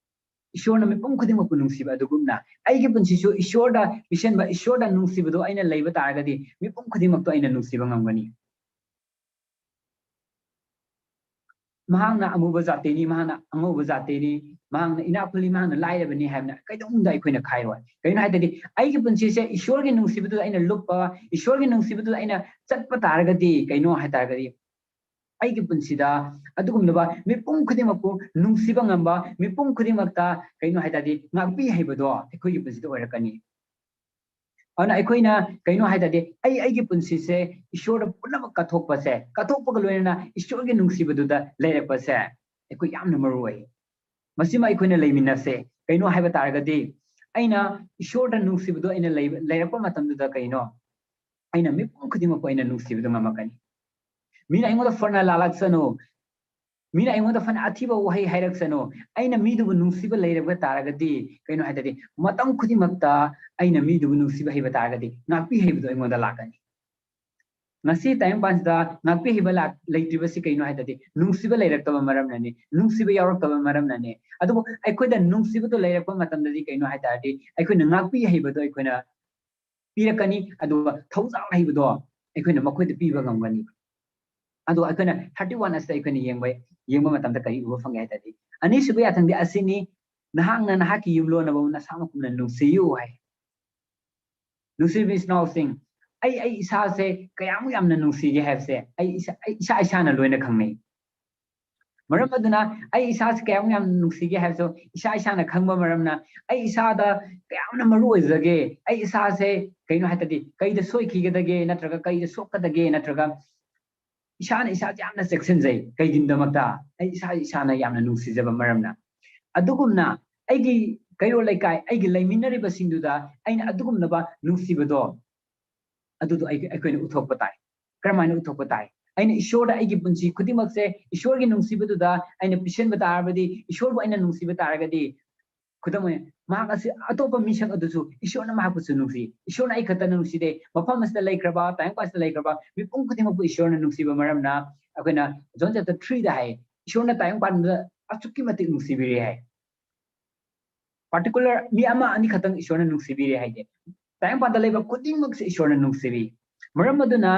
ꯏꯁꯣꯔꯅ ꯃꯤꯄꯨꯝ ꯈꯨꯗꯤꯡꯃꯛꯄꯨ ꯅꯨꯡꯁꯤꯕ ꯑꯗꯨꯒꯨꯝꯅ, ꯑꯩꯒꯤ ꯄꯨꯟꯁꯤꯁꯨ ꯏꯁꯣꯔꯗ ꯄꯤꯁꯟꯕ, ꯏꯁꯣꯔꯗ ꯅꯨꯡꯁꯤꯕꯗꯣ ꯑꯩꯅ ꯂꯩꯕ ꯇꯥꯔꯒꯗꯤ, ꯃꯤꯄꯨꯝ ꯈꯨꯗꯤꯡꯃꯛꯇꯣ ꯑꯩꯅ ꯅꯨꯡꯁꯤꯕ ꯉꯝꯒꯅꯤ꯫ ꯃꯍꯥꯛꯅ ꯑꯃꯨꯕ ꯖꯥꯇꯤꯅꯤ, ꯃꯍꯥꯛꯅ ꯑꯉꯧꯕ ꯖꯥꯇꯤꯅꯤ, ꯃꯍꯥꯛꯅ ꯏꯅꯥꯛ ꯈꯨꯜꯂꯤ, ꯃꯍꯥꯛꯅ ꯂꯥꯏꯔꯕꯅꯤ ꯍꯥꯏꯕꯅ ꯀꯩꯗꯧꯅꯨꯡꯗ ꯑꯩꯈꯣꯏꯅ ꯈꯥꯏꯔꯣꯏ꯫ ꯀꯩꯅꯣ ꯍꯥꯏ ꯇꯥꯔꯗꯤ, ꯑꯩꯒꯤ ꯄꯨꯟꯁꯤꯁꯦ ꯏꯁꯣꯔꯒꯤ ꯅꯨꯡꯁꯤꯕꯗꯨꯗ ꯑꯩꯅ ꯂꯨꯞꯄ, ꯏꯁꯣꯔꯒꯤ ꯅꯨꯡꯁꯤꯕꯗꯨꯗ ꯑꯩꯅ ꯆꯠꯄ ꯇꯥꯔꯒꯗꯤ, ꯀꯩꯅꯣ ꯍꯥꯏ ꯇꯥꯔꯒꯗꯤ, ꯑꯩꯒꯤ ꯄꯨꯟꯁꯤꯗ ꯑꯗꯨꯒꯨꯝꯂꯕ ꯃꯤꯄꯨꯝ ꯈꯨꯗꯤꯡꯃꯛꯄꯨ ꯅꯨꯡꯁꯤꯕ ꯉꯝꯕ, ꯃꯤꯄꯨꯝ ꯈꯨꯗꯤꯡꯃꯛꯇ, ꯀꯩꯅꯣ ꯍꯥꯏ ꯇꯥꯔꯗꯤ, ꯉꯥꯛꯄꯤ ꯍꯩꯕꯗꯣ ꯑꯩꯈꯣꯏꯒꯤ ꯄꯨꯟꯁꯤꯗ ꯑꯣꯏꯔꯛꯀꯅꯤ꯫ ꯑꯗꯨꯅ ꯑꯩꯈꯣꯏꯅ, ꯀꯩꯅꯣ ꯍꯥꯏ ꯇꯥꯔꯗꯤ, ꯑꯩ ꯑꯩꯒꯤ ꯄꯨꯟꯁꯤꯁꯦ ꯏꯁꯣꯔꯗ ꯄꯨꯝꯅꯃꯛ ꯀꯠꯊꯣꯛꯄꯁꯦ, ꯀꯠꯊꯣꯛꯄꯒ ꯂꯣꯏꯅꯅ ꯏꯁꯣꯔꯒꯤ ꯅꯨꯡꯁꯤꯕꯗꯨꯗ ꯂꯩꯔꯛꯄꯁꯦ ꯑꯩꯈꯣꯏ ꯌꯥꯝꯅ ꯃꯔꯨ ꯑꯣꯏ꯫ ꯃꯁꯤꯃ ꯑꯩꯈꯣꯏꯅ ꯂꯩꯃꯤꯟꯅꯁꯦ꯫ ꯀꯩꯅꯣ ꯍꯥꯏꯕ ꯇꯥꯔꯒꯗꯤ, ꯑꯩꯅ ꯏꯁꯣꯔꯗ ꯅꯨꯡꯁꯤꯕꯗꯣ ꯑꯩꯅ ꯂꯩꯕ-, ꯂꯩꯔꯛꯄ ꯃꯇꯝꯗꯨꯗ, ꯀꯩꯅꯣ, ꯑꯩꯅ ꯃꯤꯄꯨꯝ ꯈꯨꯗꯤꯡꯃꯛꯄꯨ ꯑꯩꯅ ꯅꯨꯡꯁꯤꯕꯗꯣ ꯉꯝꯃꯛꯀꯅꯤ꯫ ꯃꯤꯅ ꯑꯩꯉꯣꯟꯗ ꯐꯅ ꯂꯥꯜꯂꯛꯁꯅꯨ, ꯃꯤꯅ ꯑꯩꯉꯣꯟꯗ ꯐꯅ ꯑꯊꯤꯕ ꯋꯥꯍꯩ ꯍꯥꯏꯔꯛꯁꯅꯨ, ꯑꯩꯅ ꯃꯤꯗꯨꯕꯨ ꯅꯨꯡꯁꯤꯕ ꯂꯩꯔꯕ ꯇꯥꯔꯒꯗꯤ, ꯀꯩꯅꯣ ꯍꯥꯏ ꯇꯥꯔꯗꯤ, ꯃꯇꯝ ꯈꯨꯗꯤꯡꯃꯛꯇ ꯑꯩꯅ ꯃꯤꯗꯨꯕꯨ ꯅꯨꯡꯁꯤꯕ ꯍꯩꯕ ꯇꯥꯔꯒꯗꯤ, ꯉꯥꯛꯄꯤ ꯍꯩꯕꯗꯣ ꯑꯩꯉꯣꯟꯗ ꯂꯥꯛꯀꯅꯤ꯫ ꯉꯁꯤ ꯇꯥꯏꯕꯪꯄꯥꯟꯁꯤꯗ ꯉꯥꯛꯄꯤ ꯍꯩꯕ ꯂꯥꯛ-, ꯂꯩꯇ꯭ꯔꯤꯕꯁꯤ ꯀꯩꯅꯣ ꯍꯥꯏ ꯇꯥꯔꯗꯤ, ꯅꯨꯡꯁꯤꯕ ꯂꯩꯔꯛꯇꯕ ꯃꯔꯝꯅꯅꯤ, ꯅꯨꯡꯁꯤꯕ ꯌꯥꯎꯔꯛꯇꯕ ꯃꯔꯝꯅꯅꯤ꯫ ꯑꯗꯨꯕꯨ ꯑꯩꯈꯣꯏꯗ ꯅꯨꯡꯁꯤꯕꯗꯣ ꯂꯩꯔꯛꯄ ꯃꯇꯝꯗꯗꯤ, ꯀꯩꯅꯣ ꯍꯥꯏ ꯇꯥꯔꯗꯤ, ꯑꯩꯈꯣꯏꯅ ꯉꯥꯛꯄꯤ ꯍꯩꯕꯗꯣ ꯑꯩꯈꯣꯏꯅ ꯄꯤꯔꯛꯀꯅꯤ, ꯑꯗꯨꯒ ꯊꯧꯖꯥꯜ ꯍꯩꯕꯗꯣ ꯑꯩꯈꯣꯏꯅ ꯃꯈꯣꯏꯗ ꯄꯤꯕ ꯉꯝꯒꯅꯤ꯫ ꯑꯗꯣ ꯑꯩꯈꯣꯏꯅ thirty one ꯑꯁꯤꯗ ꯑꯩꯈꯣꯏꯅ ꯌꯦꯡꯕ, ꯌꯦꯡꯕ ꯃꯇꯝꯗ ꯀꯔꯤ ꯎꯕ ꯐꯪꯒꯦ ꯍꯥꯏ ꯇꯥꯔꯗꯤ, ꯑꯅꯤꯁꯨꯕ ꯌꯥꯊꯪꯗꯤ ꯑꯁꯤꯅꯤ, "ꯅꯍꯥꯛꯅ ꯅꯍꯥꯛꯀꯤ ꯌꯨꯝꯂꯣꯟꯅꯕꯕꯨ ꯅꯁꯥꯃꯛꯀꯨꯝꯅ ꯅꯨꯡꯁꯤꯌꯨ" ꯍꯥꯏ꯫ ꯅꯨꯡꯁꯤꯕ ꯏꯆꯤꯟ ꯏꯅꯥꯎꯁꯤꯡ, ꯑꯩ, ꯑꯩ ꯏꯁꯥꯁꯦ ꯀꯌꯥꯃꯨꯛ ꯌꯥꯝꯅ ꯅꯨꯡꯁꯤꯒꯦ ꯍꯥꯏꯕꯁꯦ ꯑꯩ ꯏꯁꯥ, ꯑꯩ ꯏꯁꯥ ꯏꯁꯥꯅ ꯂꯣꯏꯅ ꯈꯪꯅꯩ꯫ ꯃꯔꯝ ꯑꯗꯨꯅ ꯑꯩ ꯏꯁꯥꯁꯦ ꯀꯌꯥꯃꯨꯛ ꯌꯥꯝꯅ ꯅꯨꯡꯁꯤꯒꯦ ꯍꯥꯏꯕꯁꯨ ꯏꯁꯥ ꯏꯁꯥꯅ ꯈꯪꯕ ꯃꯔꯝꯅ, ꯑꯩ ꯏꯁꯥꯗ ꯀꯌꯥꯝꯅ ꯃꯔꯨ ꯑꯣꯏꯖꯒꯦ, ꯑꯩ ꯏꯁꯥꯁꯦ, ꯀꯩꯅꯣ ꯍꯥꯏ ꯇꯥꯔꯗꯤ, ꯀꯩꯗ ꯁꯣꯏꯈꯤꯒꯗꯒꯦ, ꯅꯠꯇ꯭ꯔꯒ ꯀꯩꯗ ꯁꯣꯛꯀꯗꯒꯦ, ꯅꯠꯇ꯭ꯔꯒ ꯏꯁꯥꯅ ꯏꯁꯥꯁꯦ ꯌꯥꯝꯅ ꯆꯦꯛꯁꯤꯟꯖꯩ꯫ ꯀꯩꯒꯤꯅꯣꯗꯃꯛꯇ? ꯑꯩ ꯏꯁꯥ ꯏꯁꯥꯅ ꯌꯥꯝꯅ ꯅꯨꯡꯁꯤꯖꯕ ꯃꯔꯝꯅ꯫ ꯑꯗꯨꯒꯨꯝꯅ ꯑꯩꯒꯤ ꯀꯩꯔꯣꯜ ꯂꯩꯀꯥꯏ, ꯑꯩꯒꯤ ꯂꯩꯃꯤꯟꯅꯔꯤꯕꯁꯤꯡꯗꯨꯗ ꯑꯩꯅ ꯑꯗꯨꯒꯨꯝꯂꯕ ꯅꯨꯡꯁꯤꯕꯗꯣ, ꯑꯗꯨꯗꯣ ꯑꯩ, ꯑꯩꯈꯣꯏꯅ ꯎꯠꯊꯣꯛꯄ ꯇꯥꯏ꯫ ꯀꯔꯝꯍꯥꯏꯅ ꯎꯠꯊꯣꯛꯄ ꯇꯥꯏ? ꯑꯩꯅ ꯏꯁꯣꯔꯗ ꯑꯩꯒꯤ ꯄꯨꯟꯁꯤ ꯈꯨꯗꯤꯡꯃꯛꯁꯦ ꯏꯁꯣꯔꯒꯤ ꯅꯨꯡꯁꯤꯕꯗꯨꯗ ꯑꯩꯅ ꯄꯤꯁꯤꯟꯕ ꯇꯥꯔꯕꯗꯤ, ꯏꯁꯣꯔꯕꯨ ꯑꯩꯅ ꯅꯨꯡꯁꯤꯕ ꯇꯥꯔꯒꯗꯤ, ꯈꯨꯗꯝ ꯑꯣꯏꯅ, ꯃꯍꯥꯛ ꯑꯁꯤ ꯑꯇꯣꯞꯄ ꯃꯤꯁꯛ ꯑꯗꯨꯁꯨ ꯏꯁꯣꯔꯅ ꯃꯍꯥꯛꯄꯨꯁꯨ ꯅꯨꯡꯁꯤ꯫ ꯏꯁꯣꯔꯅ ꯑꯩ ꯈꯛꯇ ꯅꯨꯡꯁꯤꯗꯦ꯫ ꯃꯐꯝ ꯑꯁꯤꯗ ꯂꯩꯈ꯭ꯔꯕ, ꯇꯥꯏꯕꯪꯄꯥꯟꯁꯤꯗ ꯂꯩꯈ꯭ꯔꯕ ꯃꯤꯄꯨꯝ ꯈꯨꯗꯤꯡꯃꯛꯄꯨ ꯏꯁꯣꯔꯅ ꯅꯨꯡꯁꯤꯕ ꯃꯔꯝꯅ ꯑꯩꯈꯣꯏꯅ John chapter three ꯗ ꯍꯥꯏ, ꯏꯁꯣꯔꯅ ꯇꯥꯏꯕꯪꯄꯥꯟꯗ ꯑꯁꯨꯛꯀꯤ ꯃꯇꯤꯛ ꯅꯨꯡꯁꯤꯕꯤꯔꯦ ꯍꯥꯏ꯫ Particular ꯃꯤ ꯑꯃ ꯑꯅꯤ ꯈꯛꯇꯪ ꯏꯁꯣꯔꯅ ꯅꯨꯡꯁꯤꯕꯤꯔꯦ ꯍꯥꯏꯗꯦ꯫ ꯇꯥꯏꯕꯪꯄꯥꯟꯗ ꯂꯩꯕ ꯈꯨꯗꯤꯡꯃꯛꯁꯦ ꯏꯁꯣꯔꯅ ꯅꯨꯡꯁꯤꯕꯤ꯫ ꯃꯔꯝ ꯑꯗꯨꯅ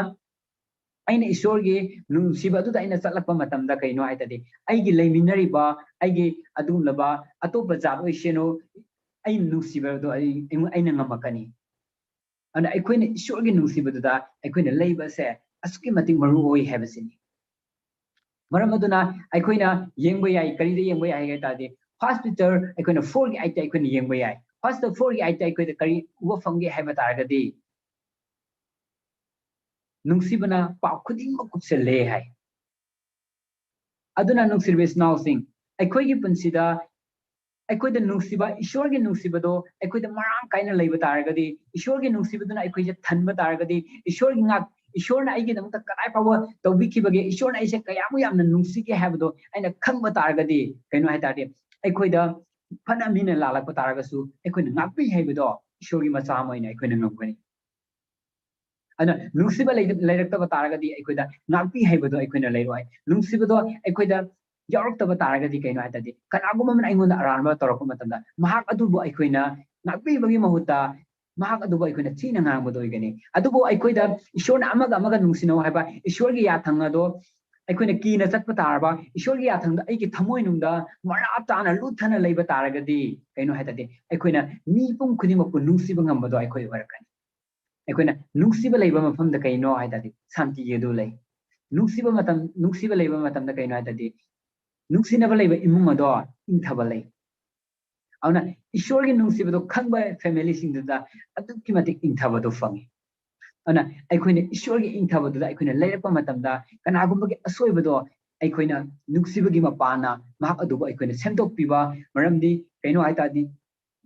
ꯑꯩꯅ ꯏꯁꯣꯔꯒꯤ ꯅꯨꯡꯁꯤꯕ ꯑꯗꯨꯗ ꯑꯩꯅ ꯆꯠꯂꯛꯄ ꯃꯇꯝꯗ ꯀꯩꯅꯣ ꯍꯥꯏ ꯇꯥꯔꯗꯤ, ꯑꯩꯒꯤ ꯂꯩꯃꯤꯟꯅꯔꯤꯕ, ꯑꯩꯒꯤ ꯑꯗꯨꯒꯨꯝꯂꯕ ꯑꯇꯣꯞꯄ ꯖꯥꯠ ꯑꯣꯏꯁꯅꯨ, ꯑꯩꯅ ꯅꯨꯡꯁꯤꯕꯗꯣ ꯑꯩ, ꯑꯩꯉꯣꯟ-, ꯑꯩꯅ ꯉꯝꯃꯛꯀꯅꯤ꯫ ꯑꯗꯨꯅ ꯑꯩꯈꯣꯏꯅ ꯏꯁꯣꯔꯒꯤ ꯅꯨꯡꯁꯤꯕꯗꯨꯗ ꯑꯩꯈꯣꯏꯅ ꯂꯩꯕꯁꯦ ꯑꯁꯨꯛꯀꯤ ꯃꯇꯤꯛ ꯃꯔꯨ ꯑꯣꯏ ꯍꯥꯏꯕꯁꯤꯅꯤ꯫ ꯃꯔꯝ ꯑꯗꯨꯅ ꯑꯩꯈꯣꯏꯅ ꯌꯦꯡꯕ ꯌꯥꯏ, ꯀꯔꯤꯗ ꯌꯦꯡꯕ ꯌꯥꯏ ꯍꯥꯏ ꯇꯥꯔꯗꯤ, First Peter ꯑꯩꯈꯣꯏꯅ four ꯒꯤ eight ꯇ ꯑꯩꯈꯣꯏꯅ ꯌꯦꯡꯕ ꯌꯥꯏ꯫ First Peter four ꯒꯤ eight ꯇ ꯑꯩꯈꯣꯏꯗ ꯀꯔꯤ ꯎꯕ ꯐꯪꯒꯦ ꯍꯥꯏꯕ ꯇꯥꯔꯒꯗꯤ, ꯅꯨꯡꯁꯤꯕꯅ ꯄꯥꯞ ꯈꯨꯗꯤꯡꯃꯛ ꯀꯨꯞꯁꯜꯂꯦ ꯍꯥꯏ꯫ ꯑꯗꯨꯅ ꯅꯨꯡꯁꯤꯔꯕ ꯏꯆꯤꯟ ꯏꯅꯥꯎꯁꯤꯡ, ꯑꯩꯈꯣꯏꯒꯤ ꯄꯨꯟꯁꯤꯗ ꯑꯩꯈꯣꯏꯗ ꯅꯨꯡꯁꯤꯕ, ꯏꯁꯣꯔꯒꯤ ꯅꯨꯡꯁꯤꯕꯗꯣ ꯑꯩꯈꯣꯏꯗ ꯃꯔꯥꯡ ꯀꯥꯏꯅ ꯂꯩꯕ ꯇꯥꯔꯒꯗꯤ, ꯏꯁꯣꯔꯒꯤ ꯅꯨꯡꯁꯤꯕꯗꯨꯅ ꯑꯩꯈꯣꯏꯁꯦ ꯊꯟꯕ ꯇꯥꯔꯒꯗꯤ, ꯏꯁꯣꯔꯒꯤ ꯉꯥꯛ-, ꯏꯁꯣꯔꯅ ꯑꯩꯒꯤꯗꯃꯛꯇ ꯀꯗꯥꯏ ꯐꯥꯎꯕ ꯇꯧꯕꯤꯈꯤꯕꯒꯦ, ꯏꯁꯣꯔꯅ ꯑꯩꯁꯦ ꯀꯌꯥꯃꯨꯛ ꯌꯥꯝꯅ ꯅꯨꯡꯁꯤꯒꯦ ꯍꯥꯏꯕꯗꯣ ꯑꯩꯅ ꯈꯪꯕ ꯇꯥꯔꯒꯗꯤ, ꯀꯩꯅꯣ ꯍꯥꯏ ꯇꯥꯔꯗꯤ, ꯑꯩꯈꯣꯏꯗ ꯐꯅ ꯃꯤꯅ ꯂꯥꯜꯂꯛꯄ ꯇꯥꯔꯒꯁꯨ ꯑꯩꯈꯣꯏꯅ ꯉꯥꯛꯄꯤ ꯍꯩꯕꯗꯣ ꯏꯁꯣꯔꯒꯤ ꯃꯆꯥ ꯑꯃ ꯑꯣꯏꯅ ꯑꯩꯈꯣꯏꯅ ꯉꯝꯒꯅꯤ꯫ ꯑꯗꯨꯅ ꯅꯨꯡꯁꯤꯕ ꯂꯩ-, ꯂꯩꯔꯛꯇꯕ ꯇꯥꯔꯒꯗꯤ ꯑꯩꯈꯣꯏꯗ ꯉꯥꯛꯄꯤ ꯍꯩꯕꯗꯣ ꯑꯩꯈꯣꯏꯅ ꯂꯩꯔꯣꯏ꯫ ꯅꯨꯡꯁꯤꯕꯗꯣ ꯑꯩꯈꯣꯏꯗ ꯌꯥꯎꯔꯛꯇꯕ ꯇꯥꯔꯒꯗꯤ ꯀꯩꯅꯣ ꯍꯥꯏ ꯇꯥꯔꯗꯤ, ꯀꯅꯥꯒꯨꯝꯕ ꯑꯃꯅ ꯑꯩꯉꯣꯟꯗ ꯑꯔꯥꯟꯕ ꯇꯧꯔꯛꯄ ꯃꯇꯝꯗ ꯃꯍꯥꯛ ꯑꯗꯨꯕꯨ ꯑꯩꯈꯣꯏꯅ ꯉꯥꯛꯄꯤꯕꯒꯤ ꯃꯍꯨꯠꯇ ꯃꯍꯥꯛ ꯑꯗꯨꯕꯨ ꯑꯩꯈꯣꯏꯅ ꯊꯤꯅ ꯉꯥꯡꯕꯗꯣ ꯑꯣꯏꯒꯅꯤ꯫ ꯑꯗꯨꯕꯨ ꯑꯩꯈꯣꯏꯗ ꯏꯁꯣꯔꯅ ꯑꯃꯒ ꯑꯃꯒ ꯅꯨꯡꯁꯤꯅꯧ ꯍꯥꯏꯕ ꯏꯁꯣꯔꯒꯤ ꯌꯥꯊꯪ ꯑꯗꯣ ꯑꯩꯈꯣꯏꯅ ꯀꯤꯅ ꯆꯠꯄ ꯇꯥꯔꯕ, ꯏꯁꯣꯔꯒꯤ ꯌꯥꯊꯪꯗ ꯑꯩꯒꯤ ꯊꯃꯣꯏꯅꯨꯡꯗ ꯃꯔꯥ ꯇꯥꯅ ꯂꯨꯠꯊꯅ ꯂꯩꯕ ꯇꯥꯔꯒꯗꯤ, ꯀꯩꯅꯣ ꯍꯥꯏ ꯇꯥꯔꯗꯤ, ꯑꯩꯈꯣꯏꯅ ꯃꯤꯄꯨꯝ ꯈꯨꯗꯤꯡꯃꯛꯄꯨ ꯅꯨꯡꯁꯤꯕ ꯉꯝꯕꯗꯣ ꯑꯩꯈꯣꯏ ꯑꯣꯏꯔꯛꯀꯅꯤ꯫ ꯑꯩꯈꯣꯏꯅ ꯅꯨꯡꯁꯤꯕ ꯂꯩꯕ ꯃꯐꯝꯗ ꯀꯩꯅꯣ ꯍꯥꯏ ꯇꯥꯔꯗꯤ, ꯁꯥꯟꯇꯤ ꯑꯗꯨ ꯂꯩ꯫ ꯅꯨꯡꯁꯤꯕ ꯃꯇꯝ, ꯅꯨꯡꯁꯤꯕ ꯂꯩꯕ ꯃꯇꯝꯗ ꯀꯩꯅꯣ ꯍꯥꯏ ꯇꯥꯔꯗꯤ, ꯅꯨꯡꯁꯤꯅꯕ ꯂꯩꯕ ꯏꯃꯨꯡ ꯑꯗꯣ ꯏꯪꯊꯕ ꯂꯩ꯫ ꯑꯗꯨꯅ ꯏꯁꯣꯔꯒꯤ ꯅꯨꯡꯁꯤꯕꯗꯣ ꯈꯪꯕ family ꯁꯤꯡꯗꯨꯗ ꯑꯗꯨꯛꯀꯤ ꯃꯇꯤꯛ ꯏꯪꯊꯕꯗꯣ ꯐꯪꯉꯤ꯫ ꯑꯗꯨꯅ ꯑꯩꯈꯣꯏꯅ ꯏꯁꯣꯔꯒꯤ ꯏꯪꯊꯕꯗꯨꯗ ꯑꯩꯈꯣꯏꯅ ꯂꯩꯔꯛꯄ ꯃꯇꯝꯗ, ꯀꯅꯥꯒꯨꯝꯕꯒꯤ ꯑꯁꯣꯏꯕꯗꯣ ꯑꯩꯈꯣꯏꯅ ꯅꯨꯡꯁꯤꯕꯒꯤ ꯃꯄꯥꯟꯅ ꯃꯍꯥꯛ ꯑꯗꯨꯕꯨ ꯑꯩꯈꯣꯏꯅ ꯁꯦꯝꯗꯣꯛꯄꯤꯕ, ꯃꯔꯝꯗꯤ ꯀꯩꯅꯣ ꯍꯥꯏ ꯇꯥꯔꯗꯤ,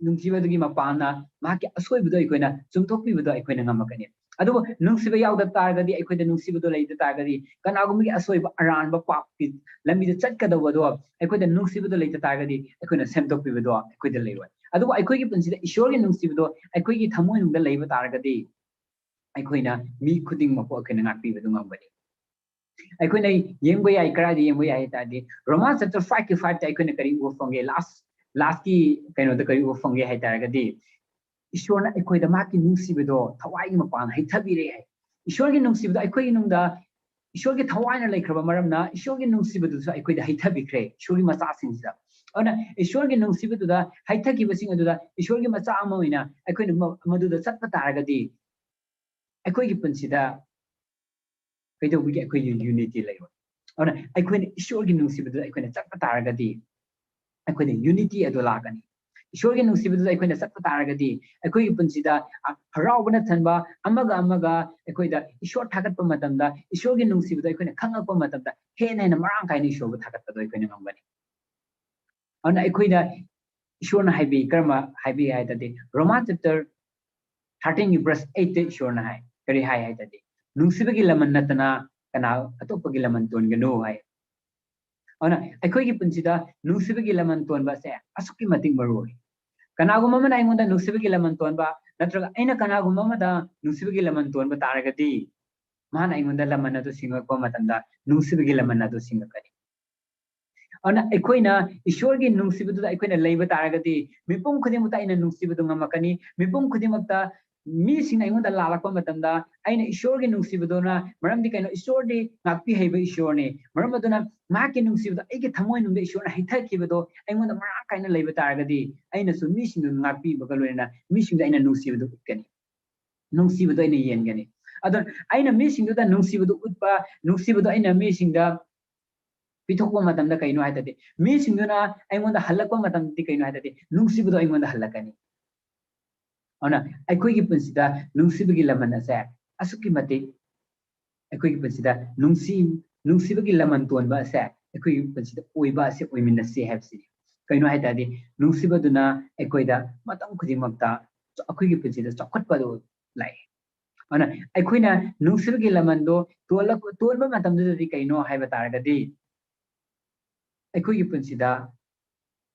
ꯅꯨꯡꯁꯤꯕꯗꯨꯒꯤ ꯃꯄꯥꯟꯅ ꯃꯍꯥꯛꯀꯤ ꯑꯁꯣꯏꯕꯗꯣ ꯑꯩꯈꯣꯏꯅ ꯆꯨꯝꯊꯣꯛꯄꯤꯕꯗꯣ ꯑꯩꯈꯣꯏꯅ ꯉꯝꯃꯛꯀꯅꯤ꯫ ꯑꯗꯨꯕꯨ ꯅꯨꯡꯁꯤꯕ ꯌꯥꯎꯗ ꯇꯥꯔꯒꯗꯤ, ꯑꯩꯈꯣꯏꯗ ꯅꯨꯡꯁꯤꯕꯗꯣ ꯂꯩꯇ ꯇꯥꯔꯒꯗꯤ, ꯀꯅꯥꯒꯨꯝꯕꯒꯤ ꯑꯁꯣꯏꯕ, ꯑꯔꯥꯟꯕ, ꯄꯥꯞꯀꯤ ꯂꯝꯕꯤꯗ ꯆꯠꯀꯗꯧꯕꯗꯣ ꯑꯩꯈꯣꯏꯗ ꯅꯨꯡꯁꯤꯕꯗꯣ ꯂꯩꯇ ꯇꯥꯔꯒꯗꯤ, ꯑꯩꯈꯣꯏꯅ ꯁꯦꯝꯗꯣꯛꯄꯤꯕꯗꯣ ꯑꯩꯈꯣꯏꯗ ꯂꯩꯔꯣꯏ꯫ ꯑꯗꯨꯕꯨ ꯑꯩꯈꯣꯏꯒꯤ ꯄꯨꯟꯁꯤꯗ ꯏꯁꯣꯔꯒꯤ ꯅꯨꯡꯁꯤꯕꯗꯣ ꯑꯩꯈꯣꯏꯒꯤ ꯊꯃꯣꯏꯅꯨꯡꯗ ꯂꯩꯕ ꯇꯥꯔꯒꯗꯤ, ꯑꯩꯈꯣꯏꯅ ꯃꯤ ꯈꯨꯗꯤꯡꯃꯛꯄꯨ ꯑꯩꯈꯣꯏꯅ ꯉꯥꯛꯄꯤꯕꯗꯨ ꯉꯝꯒꯅꯤ꯫ ꯑꯩꯈꯣꯏꯅ ꯌꯦꯡꯕ ꯌꯥꯏ, ꯀꯗꯥꯏꯗ ꯌꯦꯡꯕ ꯌꯥꯏ ꯍꯥꯏ ꯇꯥꯔꯗꯤ, ꯔꯣꯃꯥꯟ ꯆꯦꯞꯇꯔ ꯐꯥꯏꯚꯀꯤ ꯐꯥꯏꯚꯇ ꯑꯩꯈꯣꯏꯅ ꯀꯔꯤ ꯎꯕ ꯐꯪꯒꯦ? ꯂꯥꯁ, ꯂꯥꯁꯀꯤ ꯀꯩꯅꯣꯗ ꯀꯔꯤ ꯎꯕ ꯐꯪꯒꯦ ꯍꯥꯏ ꯇꯥꯔꯒꯗꯤ, ꯏꯁꯣꯔꯅ ꯑꯩꯈꯣꯏꯗ ꯃꯍꯥꯛꯀꯤ ꯅꯨꯡꯁꯤꯕꯗꯣ ꯊꯋꯥꯏꯒꯤ ꯃꯄꯥꯟ ꯍꯩꯊꯕꯤꯔꯦ ꯍꯥꯏ꯫ ꯏꯁꯣꯔꯒꯤ ꯅꯨꯡꯁꯤꯕꯗꯣ ꯑꯩꯈꯣꯏꯒꯤ ꯅꯨꯡꯗ ꯏꯁꯣꯔꯒꯤ ꯊꯋꯥꯏꯅ ꯂꯩꯈ꯭ꯔꯕ ꯃꯔꯝꯅ, ꯏꯁꯣꯔꯒꯤ ꯅꯨꯡꯁꯤꯕꯗꯨꯁꯨ ꯑꯩꯈꯣꯏꯗ ꯍꯩꯊꯕꯤꯈ꯭ꯔꯦ, ꯏꯁꯣꯔꯒꯤ ꯃꯆꯥꯁꯤꯡꯁꯤꯗ꯫ ꯑꯗꯨꯅ ꯏꯁꯣꯔꯒꯤ ꯅꯨꯡꯁꯤꯕꯗꯨꯗ ꯍꯩꯊꯈꯤꯕꯁꯤꯡ ꯑꯗꯨꯗ ꯏꯁꯣꯔꯒꯤ ꯃꯆꯥ ꯑꯃ ꯑꯣꯏꯅ ꯑꯩꯈꯣꯏꯅ ꯃ-, ꯃꯗꯨꯗ ꯆꯠꯄ ꯇꯥꯔꯒꯗꯤ, ꯑꯩꯈꯣꯏꯒꯤ ꯄꯨꯟꯁꯤꯗ ꯀꯩꯗꯧꯕꯒꯤ ꯑꯩꯈꯣꯏꯒꯤ ꯌꯨꯅꯤꯇꯤ ꯂꯩꯔꯣꯏ? ꯑꯗꯨꯅ ꯑꯩꯈꯣꯏꯅ ꯏꯁꯣꯔꯒꯤ ꯅꯨꯡꯁꯤꯕꯗꯨꯗ ꯑꯩꯈꯣꯏꯅ ꯆꯠꯄ ꯇꯥꯔꯒꯗꯤ, ꯑꯩꯈꯣꯏꯗ ꯌꯨꯅꯤꯇꯤ ꯑꯗꯨ ꯂꯥꯛꯀꯅꯤ꯫ ꯏꯁꯣꯔꯒꯤ ꯅꯨꯡꯁꯤꯕꯗꯨꯗ ꯑꯩꯈꯣꯏꯅ ꯆꯠꯄ ꯇꯥꯔꯒꯗꯤ, ꯑꯩꯈꯣꯏꯒꯤ ꯄꯨꯟꯁꯤꯗ, ꯑ, ꯍꯔꯥꯎꯕꯅ ꯊꯟꯕ, ꯑꯃꯒ ꯑꯃꯒ ꯑꯩꯈꯣꯏꯗ ꯏꯁꯣꯔ ꯊꯥꯒꯠꯄ ꯃꯇꯝꯗ, ꯏꯁꯣꯔꯒꯤ ꯅꯨꯡꯁꯤꯕꯗꯣ ꯑꯩꯈꯣꯏꯅ ꯈꯪꯉꯛꯄ ꯃꯇꯝꯗ, ꯍꯦꯟꯅ ꯍꯦꯟꯅ ꯃꯔꯥꯡ ꯀꯥꯏꯅ ꯏꯁꯣꯔꯕꯨ ꯊꯥꯒꯠꯄꯗꯣ ꯑꯩꯈꯣꯏꯅ ꯉꯝꯒꯅꯤ꯫ ꯑꯗꯨꯅ ꯑꯩꯈꯣꯏꯗ ꯏꯁꯣꯔꯅ ꯍꯥꯏꯕꯤ, ꯀꯔꯝꯕ ꯍꯥꯏꯕꯤ ꯍꯥꯏ ꯇꯥꯔꯗꯤ, ꯔꯣꯃꯥꯟ ꯆꯦꯞꯇꯔ ꯊꯥꯔꯇꯤꯟꯒꯤ ꯕ꯭ꯔꯁ ꯑꯩꯠꯇ ꯏꯁꯣꯔꯅ ꯍꯥꯏ, ꯀꯔꯤ ꯍꯥꯏ ꯍꯥꯏ ꯇꯥꯔꯗꯤ, "ꯅꯨꯡꯁꯤꯕꯒꯤ ꯂꯃꯟ ꯅꯠꯇꯅ ꯀꯅꯥ ꯑꯇꯣꯞꯄꯒꯤ ꯂꯃꯟ ꯇꯣꯟꯒꯅꯨ" ꯍꯥꯏ꯫ ꯑꯗꯨꯅ ꯑꯩꯈꯣꯏꯒꯤ ꯄꯨꯟꯁꯤꯗ ꯅꯨꯡꯁꯤꯕꯒꯤ ꯂꯃꯟ ꯇꯣꯟꯕ ꯑꯁꯦ ꯑꯁꯨꯛꯀꯤ ꯃꯇꯤꯛ ꯃꯔꯨ ꯑꯣꯏ꯫ ꯀꯅꯥꯒꯨꯝꯕ ꯑꯃꯅ ꯑꯩꯉꯣꯟꯗ ꯅꯨꯡꯁꯤꯕꯒꯤ ꯂꯃꯟ ꯇꯣꯟꯕ, ꯅꯠꯇ꯭ꯔꯒ ꯑꯩꯅ ꯀꯅꯥꯒꯨꯝꯕ ꯑꯃꯗ ꯅꯨꯡꯁꯤꯕꯒꯤ ꯂꯃꯟ ꯇꯣꯟꯕ ꯇꯥꯔꯒꯗꯤ, ꯃꯍꯥꯛꯅ ꯑꯩꯉꯣꯟꯗ ꯂꯃꯟ ꯑꯗꯨ ꯁꯤꯡꯂꯛꯄ ꯃꯇꯝꯗ ꯅꯨꯡꯁꯤꯕꯒꯤ ꯂꯃꯟ ꯑꯗꯨ ꯁꯤꯡꯂꯛꯀꯅꯤ꯫ ꯑꯗꯨꯅ ꯑꯩꯈꯣꯏꯅ ꯏꯁꯣꯔꯒꯤ ꯅꯨꯡꯁꯤꯕꯗꯨꯗ ꯑꯩꯈꯣꯏꯅ ꯂꯩꯕ ꯇꯥꯔꯒꯗꯤ, ꯃꯤꯄꯨꯝ ꯈꯨꯗꯤꯡꯃꯛꯇ ꯑꯩꯅ ꯅꯨꯡꯁꯤꯕꯗꯨ ꯉꯝꯃꯛꯀꯅꯤ꯫ ꯃꯤꯄꯨꯝ ꯈꯨꯗꯤꯡꯃꯛꯇ, ꯃꯤꯁꯤꯡꯅ ꯑꯩꯉꯣꯟꯗ ꯂꯥꯜꯂꯛꯄ ꯃꯇꯝꯗ, ꯑꯩꯅ ꯏꯁꯣꯔꯒꯤ ꯅꯨꯡꯁꯤꯕꯗꯨꯅ, ꯃꯔꯝꯗꯤ ꯀꯩꯅꯣ? ꯏꯁꯣꯔꯗꯤ ꯉꯥꯛꯄꯤ ꯍꯩꯕ ꯏꯁꯣꯔꯅꯤ꯫ ꯃꯔꯝ ꯑꯗꯨꯅ ꯃꯍꯥꯛꯀꯤ ꯅꯨꯡꯁꯤꯕꯗꯣ ꯑꯩꯒꯤ ꯊꯃꯣꯏꯅꯨꯡꯗ ꯏꯁꯣꯔꯅ ꯍꯩꯊꯈꯤꯕꯗꯣ ꯑꯩꯉꯣꯟꯗ ꯃꯔꯥꯡ ꯀꯥꯏꯅ ꯂꯩꯕ ꯇꯥꯔꯒꯗꯤ, ꯑꯩꯅꯁꯨ ꯃꯤꯁꯤꯡꯗꯨ ꯉꯥꯛꯄꯤꯕꯒ ꯂꯣꯏꯅꯅ ꯃꯤꯁꯤꯡꯗ ꯑꯩꯅ ꯅꯨꯡꯁꯤꯕꯗꯨ ꯎꯠꯀꯅꯤ, ꯅꯨꯡꯁꯤꯕꯗꯣ ꯑꯩꯅ ꯌꯦꯟꯒꯅꯤ꯫ ꯑꯗꯨꯅ ꯑꯩꯅ ꯃꯤꯁꯤꯡꯗꯨꯗ ꯅꯨꯡꯁꯤꯕꯗꯨ ꯎꯠꯄ, ꯅꯨꯡꯁꯤꯕꯗꯣ ꯑꯩꯅ ꯃꯤꯁꯤꯡꯗ ꯄꯤꯊꯣꯛꯄ ꯃꯇꯝꯗ ꯀꯩꯅꯣ ꯍꯥꯏ ꯇꯥꯔꯗꯤ, ꯃꯤꯁꯤꯡꯗꯨꯅ ꯑꯩꯉꯣꯟꯗ ꯍꯜꯂꯛꯄ ꯃꯇꯝꯗꯗꯤ ꯀꯩꯅꯣ ꯍꯥꯏ ꯇꯥꯔꯗꯤ, ꯅꯨꯡꯁꯤꯕꯗꯣ ꯑꯩꯉꯣꯟꯗ ꯍꯜꯂꯛꯀꯅꯤ꯫ ꯑꯗꯨꯅ ꯑꯩꯈꯣꯏꯒꯤ ꯄꯨꯟꯁꯤꯗ ꯅꯨꯡꯁꯤꯕꯒꯤ ꯂꯃꯟ ꯑꯁꯦ ꯑꯁꯨꯛꯀꯤ ꯃꯇꯤꯛ, ꯑꯩꯈꯣꯏꯒꯤ ꯄꯨꯟꯁꯤꯗ ꯅꯨꯡꯁꯤ, ꯅꯨꯡꯁꯤꯕꯒꯤ ꯂꯃꯟ ꯇꯣꯟꯕ ꯑꯁꯦ ꯑꯩꯈꯣꯏꯒꯤ ꯄꯨꯟꯁꯤꯗ ꯑꯣꯏꯕ ꯑꯁꯦ ꯑꯣꯏꯃꯤꯟꯅꯁꯤ ꯍꯥꯏꯕꯁꯤꯅꯤ꯫ ꯀꯩꯅꯣ ꯍꯥꯏ ꯇꯥꯔꯗꯤ, ꯅꯨꯡꯁꯤꯕꯗꯨꯅ ꯑꯩꯈꯣꯏꯗ ꯃꯇꯝ ꯈꯨꯗꯤꯡꯃꯛꯇ ꯑꯩꯈꯣꯏꯒꯤ ꯄꯨꯟꯁꯤꯗ ꯆꯥꯎꯈꯠꯄ ꯑꯗꯨ ꯂꯥꯛꯑꯦ꯫ ꯑꯗꯨꯅ ꯑꯩꯈꯣꯏꯅ ꯅꯨꯡꯁꯤꯕꯒꯤ ꯂꯃꯟꯗꯣ ꯇꯣꯜꯂꯛ-, ꯇꯣꯟꯕ ꯃꯇꯝꯗꯨꯗꯗꯤ ꯀꯩꯅꯣ ꯍꯥꯏꯕ ꯇꯥꯔꯒꯗꯤ, ꯑꯩꯈꯣꯏꯒꯤ ꯄꯨꯟꯁꯤꯗ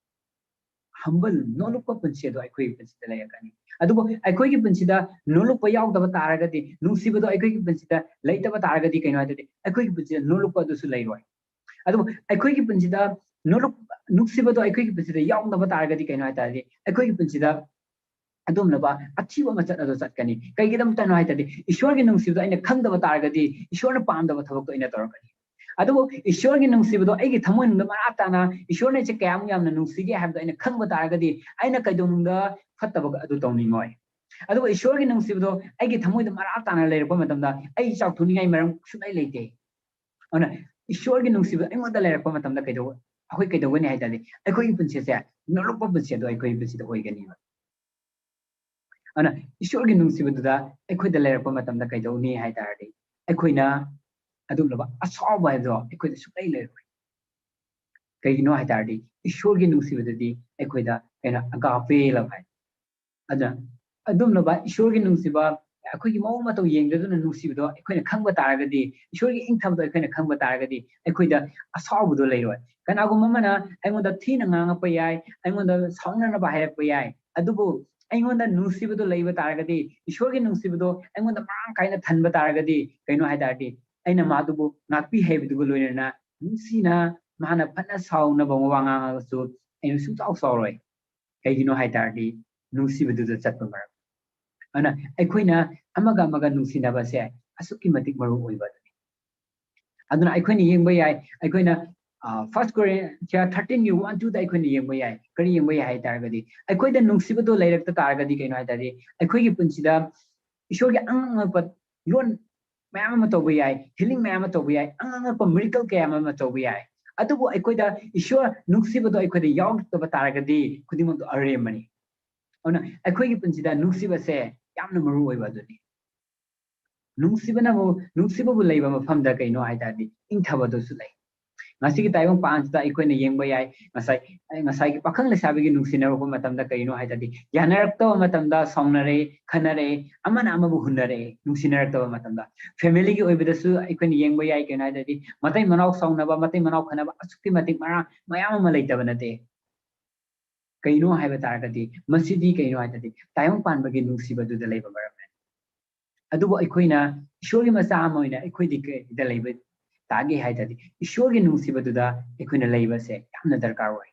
humble, ꯅꯣꯂꯨꯛꯄ ꯄꯨꯟꯁꯤ ꯑꯗꯣ ꯑꯩꯈꯣꯏꯒꯤ ꯄꯨꯟꯁꯤꯗ ꯂꯩꯔꯛꯀꯅꯤ꯫ ꯑꯗꯨꯕꯨ ꯑꯩꯈꯣꯏꯒꯤ ꯄꯨꯟꯁꯤꯗ ꯅꯣꯂꯨꯛꯄ ꯌꯥꯎꯗꯕ ꯇꯥꯔꯒꯗꯤ, ꯅꯨꯡꯁꯤꯕꯗꯣ ꯑꯩꯈꯣꯏꯒꯤ ꯄꯨꯟꯁꯤꯗ ꯂꯩꯇꯕ ꯇꯥꯔꯒꯗꯤ ꯀꯩꯅꯣ ꯍꯥꯏ ꯇꯥꯔꯗꯤ, ꯑꯩꯈꯣꯏꯒꯤ ꯄꯨꯟꯁꯤꯗ ꯅꯣꯂꯨꯛꯄ ꯑꯗꯨꯁꯨ ꯂꯩꯔꯣꯏ꯫ ꯑꯗꯨꯕꯨ ꯑꯩꯈꯣꯏꯒꯤ ꯄꯨꯟꯁꯤꯗ ꯅꯣꯂꯨꯛ-, ꯅꯨꯡꯁꯤꯕꯗꯣ ꯑꯩꯈꯣꯏꯒꯤ ꯄꯨꯟꯁꯤꯗ ꯌꯥꯎꯗꯕ ꯇꯥꯔꯒꯗꯤ ꯀꯩꯅꯣ ꯍꯥꯏ ꯇꯥꯔꯗꯤ, ꯑꯩꯈꯣꯏꯒꯤ ꯄꯨꯟꯁꯤꯗ ꯑꯗꯨꯒꯨꯝꯂꯕ ꯑꯊꯤꯕ ꯃꯆꯠ ꯑꯗꯣ ꯆꯠꯀꯅꯤ꯫ ꯀꯩꯒꯤꯗꯃꯛꯇꯅꯣ ꯍꯥꯏ ꯇꯥꯔꯗꯤ, ꯏꯁꯣꯔꯒꯤ ꯅꯨꯡꯁꯤꯕꯗꯣ ꯑꯩꯅ ꯈꯪꯗꯕ ꯇꯥꯔꯒꯗꯤ, ꯏꯁꯣꯔꯅ ꯄꯥꯝꯗꯕ ꯊꯕꯛꯇꯣ ꯑꯩꯅ ꯇꯧꯔꯛꯀꯅꯤ꯫ ꯑꯗꯨꯕꯨ ꯏꯁꯣꯔꯒꯤ ꯅꯨꯡꯁꯤꯕꯗꯣ ꯑꯩꯒꯤ ꯊꯃꯣꯏꯅꯨꯡꯗ ꯃꯔꯥ ꯇꯥꯅ ꯏꯁꯣꯔꯅ ꯑꯩꯁꯦ ꯀꯌꯥꯃꯨꯛ ꯌꯥꯝꯅ ꯅꯨꯡꯁꯤꯒꯦ ꯍꯥꯏꯕꯗꯣ ꯑꯩꯅ ꯈꯪꯕ ꯇꯥꯔꯒꯗꯤ, ꯑꯩꯅ ꯀꯩꯗꯧꯅꯨꯡꯗ ꯐꯠꯇꯕ ꯑꯗꯨ ꯇꯧꯅꯤꯡꯉꯣꯏ꯫ ꯑꯗꯨꯕꯨ ꯏꯁꯣꯔꯒꯤ ꯅꯨꯡꯁꯤꯕꯗꯣ ꯑꯩꯒꯤ ꯊꯃꯣꯏꯗ ꯃꯔꯥ ꯇꯥꯅ ꯂꯩꯔꯛꯄ ꯃꯇꯝꯗ, ꯑꯩ ꯆꯥꯎꯊꯣꯛꯅꯤꯡꯉꯥꯏ ꯃꯔꯝ ꯁꯨꯡꯂꯩ ꯂꯩꯇꯦ꯫ ꯑꯗꯨꯅ ꯏꯁꯣꯔꯒꯤ ꯅꯨꯡꯁꯤꯕ ꯑꯩꯉꯣꯟꯗ ꯂꯩꯔꯛꯄ ꯃꯇꯝꯗ ꯀꯩꯗꯧ-, ꯑꯩꯈꯣꯏ ꯀꯩꯗꯧꯒꯅꯤ ꯍꯥꯏ ꯇꯥꯔꯗꯤ, ꯑꯩꯈꯣꯏꯒꯤ ꯄꯨꯟꯁꯤꯁꯦ ꯅꯣꯂꯨꯛꯄ ꯄꯨꯟꯁꯤ ꯑꯗꯣ ꯑꯩꯈꯣꯏꯒꯤ ꯄꯨꯟꯁꯤꯗ ꯑꯣꯏꯒꯅꯤꯕ꯫ ꯑꯗꯨꯅ ꯏꯁꯣꯔꯒꯤ ꯅꯨꯡꯁꯤꯕꯗꯨꯗ ꯑꯩꯈꯣꯏꯗ ꯂꯩꯔꯛꯄ ꯃꯇꯝꯗ ꯀꯩꯗꯧꯅꯤ ꯍꯥꯏ ꯇꯥꯔꯗꯤ, ꯑꯩꯈꯣꯏꯅ ꯑꯗꯨꯒꯨꯝꯂꯕ ꯑꯁꯥꯎꯕ ꯍꯥꯏꯕꯗꯣ ꯑꯩꯈꯣꯏꯗ ꯁꯨꯡꯂꯩ ꯂꯩꯔꯣꯏ꯫ ꯀꯩꯒꯤꯅꯣ ꯍꯥꯏ ꯇꯥꯔꯗꯤ, ꯏꯁꯣꯔꯒꯤ ꯅꯨꯡꯁꯤꯕꯗꯗꯤ ꯑꯩꯈꯣꯏꯗ ꯀꯩꯅꯣ, agape love ꯍꯥꯏ꯫ ꯑꯗꯨꯅ ꯑꯗꯨꯝꯂꯕ ꯏꯁꯣꯔꯒꯤ ꯅꯨꯡꯁꯤꯕ, ꯑꯩꯈꯣꯏꯒꯤ ꯃꯑꯣꯡ ꯃꯇꯧ ꯌꯦꯡꯗꯗꯨꯅ ꯅꯨꯡꯁꯤꯕꯗꯣ ꯑꯩꯈꯣꯏꯅ ꯈꯪꯕ ꯇꯥꯔꯒꯗꯤ, ꯏꯁꯣꯔꯒꯤ ꯏꯪꯊꯕꯗꯣ ꯑꯩꯈꯣꯏꯅ ꯈꯪꯕ ꯇꯥꯔꯒꯗꯤ, ꯑꯩꯈꯣꯏꯗ ꯑꯁꯥꯎꯕꯗꯣ ꯂꯩꯔꯣꯏ꯫ ꯀꯅꯥꯒꯨꯝꯕ ꯑꯃꯅ ꯑꯩꯉꯣꯟꯗ ꯊꯤꯅ ꯉꯥꯡꯉꯛꯄ ꯌꯥꯏ, ꯑꯩꯉꯣꯟꯗ ꯁꯥꯎꯅꯅꯕ ꯍꯥꯏꯔꯛꯄ ꯌꯥꯏ, ꯑꯗꯨꯕꯨ ꯑꯩꯉꯣꯟꯗ ꯅꯨꯡꯁꯤꯕꯗꯣ ꯂꯩꯕ ꯇꯥꯔꯒꯗꯤ, ꯏꯁꯣꯔꯒꯤ ꯅꯨꯡꯁꯤꯕꯗꯣ ꯑꯩꯉꯣꯟꯗ ꯃꯔꯥꯡ ꯀꯥꯏꯅ ꯊꯟꯕ ꯇꯥꯔꯒꯗꯤ, ꯀꯩꯅꯣ ꯍꯥꯏ ꯇꯥꯔꯗꯤ, ꯑꯩꯅ ꯃꯥꯗꯨꯕꯨ ꯉꯥꯛꯄꯤ ꯍꯩꯕꯗꯨꯒ ꯂꯣꯏꯅꯅ ꯅꯨꯡꯁꯤꯅ, ꯃꯥꯅ ꯐꯅ ꯁꯥꯎꯅꯕ ꯋꯥ ꯉꯥꯡꯉꯒꯁꯨ ꯑꯩꯅ ꯁꯨꯡꯁꯥꯎ ꯁꯥꯎꯔꯣꯏ꯫ ꯀꯩꯒꯤꯅꯣ ꯍꯥꯏ ꯇꯥꯔꯗꯤ, ꯅꯨꯡꯁꯤꯕꯗꯨꯗ ꯆꯠꯄ ꯃꯔꯝ꯫ ꯑꯗꯨꯅ ꯑꯩꯈꯣꯏꯅ ꯑꯃꯒ ꯑꯃꯒ ꯅꯨꯡꯁꯤꯅꯕꯁꯦ ꯑꯁꯨꯛꯀꯤ ꯃꯇꯤꯛ ꯃꯔꯨ ꯑꯣꯏꯕ ꯑꯗꯨꯅꯤ꯫ ꯑꯗꯨꯅ ꯑꯩꯈꯣꯏꯅ ꯌꯦꯡꯕ ꯌꯥꯏ, ꯑꯩꯈꯣꯏꯅ, ꯑ, First Corinthians thirteen ꯒꯤ one two ꯗ ꯑꯩꯈꯣꯏꯅ ꯌꯦꯡꯕ ꯌꯥꯏ꯫ ꯀꯔꯤ ꯌꯦꯡꯕ ꯌꯥꯏ ꯍꯥꯏ ꯇꯥꯔꯒꯗꯤ, ꯑꯩꯈꯣꯏꯗ ꯅꯨꯡꯁꯤꯕꯗꯣ ꯂꯩꯔꯛꯇ ꯇꯥꯔꯒꯗꯤ, ꯀꯩꯅꯣ ꯍꯥꯏ ꯇꯥꯔꯗꯤ, ꯑꯩꯈꯣꯏꯒꯤ ꯄꯨꯟꯁꯤꯗ ꯏꯁꯣꯔꯒꯤ ꯑꯉꯛ ꯑꯉꯛꯄ ꯂꯣꯟ ꯃꯌꯥꯝ ꯑꯃ ꯇꯧꯕ ꯌꯥꯏ, healing ꯃꯌꯥꯝ ꯑꯃ ꯇꯧꯕ ꯌꯥꯏ, ꯑꯉꯛ ꯑꯉꯛꯄ miracle ꯀꯌꯥ ꯑꯃ ꯇꯧꯕ ꯌꯥꯏ꯫ ꯑꯗꯨꯕꯨ ꯑꯩꯈꯣꯏꯗ ꯏꯁꯣꯔ ꯅꯨꯡꯁꯤꯕꯗꯣ ꯑꯩꯈꯣꯏꯗ ꯌꯥꯎꯔꯛꯇꯕ ꯇꯥꯔꯒꯗꯤ, ꯈꯨꯗꯤꯡꯃꯛꯇꯣ ꯑꯔꯦꯝꯕꯅꯤ꯫ ꯑꯗꯨꯅ ꯑꯩꯈꯣꯏꯒꯤ ꯄꯨꯟꯁꯤꯗ ꯅꯨꯡꯁꯤꯕꯁꯦ ꯌꯥꯝꯅ ꯃꯔꯨ ꯑꯣꯏꯕ ꯑꯗꯨꯅꯤ꯫ ꯅꯨꯡꯁꯤꯕꯅꯕꯨ, ꯅꯨꯡꯁꯤꯕꯕꯨ ꯂꯩꯕ ꯃꯐꯝꯗ ꯀꯩꯅꯣ ꯍꯥꯏ ꯇꯥꯔꯗꯤ, ꯏꯪꯊꯕꯗꯨꯁꯨ ꯂꯩ꯫ ꯉꯁꯤꯒꯤ ꯇꯥꯏꯕꯪ ꯄꯥꯟꯁꯤꯗ ꯑꯩꯈꯣꯏꯅ ꯌꯦꯡꯕ ꯌꯥꯏ, ꯉꯁꯥꯏ ꯉꯁꯥꯏꯒꯤ ꯄꯥꯈꯪ ꯂꯩꯁꯥꯕꯤꯒꯤ ꯅꯨꯡꯁꯤꯅꯔꯛꯄ ꯃꯇꯝꯗ ꯀꯩꯅꯣ ꯍꯥꯏ ꯇꯥꯔꯗꯤ, ꯌꯥꯅꯔꯛꯇꯕ ꯃꯇꯝꯗ ꯁꯥꯎꯅꯔꯛꯑꯦ, ꯈꯟꯅꯔꯛꯑꯦ, ꯑꯃꯅ ꯑꯃꯕꯨ ꯍꯨꯟꯅꯔꯛꯑꯦ, ꯅꯨꯡꯁꯤꯅꯔꯛꯇꯕ ꯃꯇꯝꯗ꯫ ꯐꯦꯃꯤꯂꯤꯒꯤ ꯑꯣꯏꯕꯗꯁꯨ ꯑꯩꯈꯣꯏꯅ ꯌꯦꯡꯕ ꯌꯥꯏ, ꯀꯩꯅꯣ ꯍꯥꯏ ꯇꯥꯔꯗꯤ ꯃꯇꯩ ꯃꯅꯥꯎ ꯁꯥꯎꯅꯕ, ꯃꯇꯩ ꯃꯅꯥꯎ ꯈꯟꯅꯕ ꯑꯁꯨꯛꯀꯤ ꯃꯇꯤꯛ ꯃꯔꯥꯡ ꯃꯌꯥꯝ ꯑꯃ ꯂꯩꯇꯕ ꯅꯠꯇꯦ꯫ ꯀꯩꯅꯣ ꯍꯥꯏꯕ ꯇꯥꯔꯒꯗꯤ, ꯃꯁꯤꯗꯤ ꯀꯩꯅꯣ ꯍꯥꯏ ꯇꯥꯔꯗꯤ ꯇꯥꯏꯕꯪ ꯄꯥꯟꯕꯒꯤ ꯅꯨꯡꯁꯤꯕꯗꯨꯗ ꯂꯩꯕ ꯃꯔꯝꯅꯤ꯫ ꯑꯗꯨꯕꯨ ꯑꯩꯈꯣꯏꯅ ꯏꯁꯣꯔꯒꯤ ꯃꯆꯥ ꯑꯃ ꯑꯣꯏꯅ ꯑꯩꯈꯣꯏꯗꯤ ꯀꯩꯗ ꯂꯩꯕ ꯇꯥꯒꯦ ꯍꯥꯏ ꯇꯥꯔꯗꯤ, ꯏꯁꯣꯔꯒꯤ ꯅꯨꯡꯁꯤꯕꯗꯨꯗ ꯑꯩꯈꯣꯏꯅ ꯂꯩꯕꯁꯦ ꯌꯥꯝꯅ ꯗꯔꯀꯥꯔ ꯑꯣꯏ꯫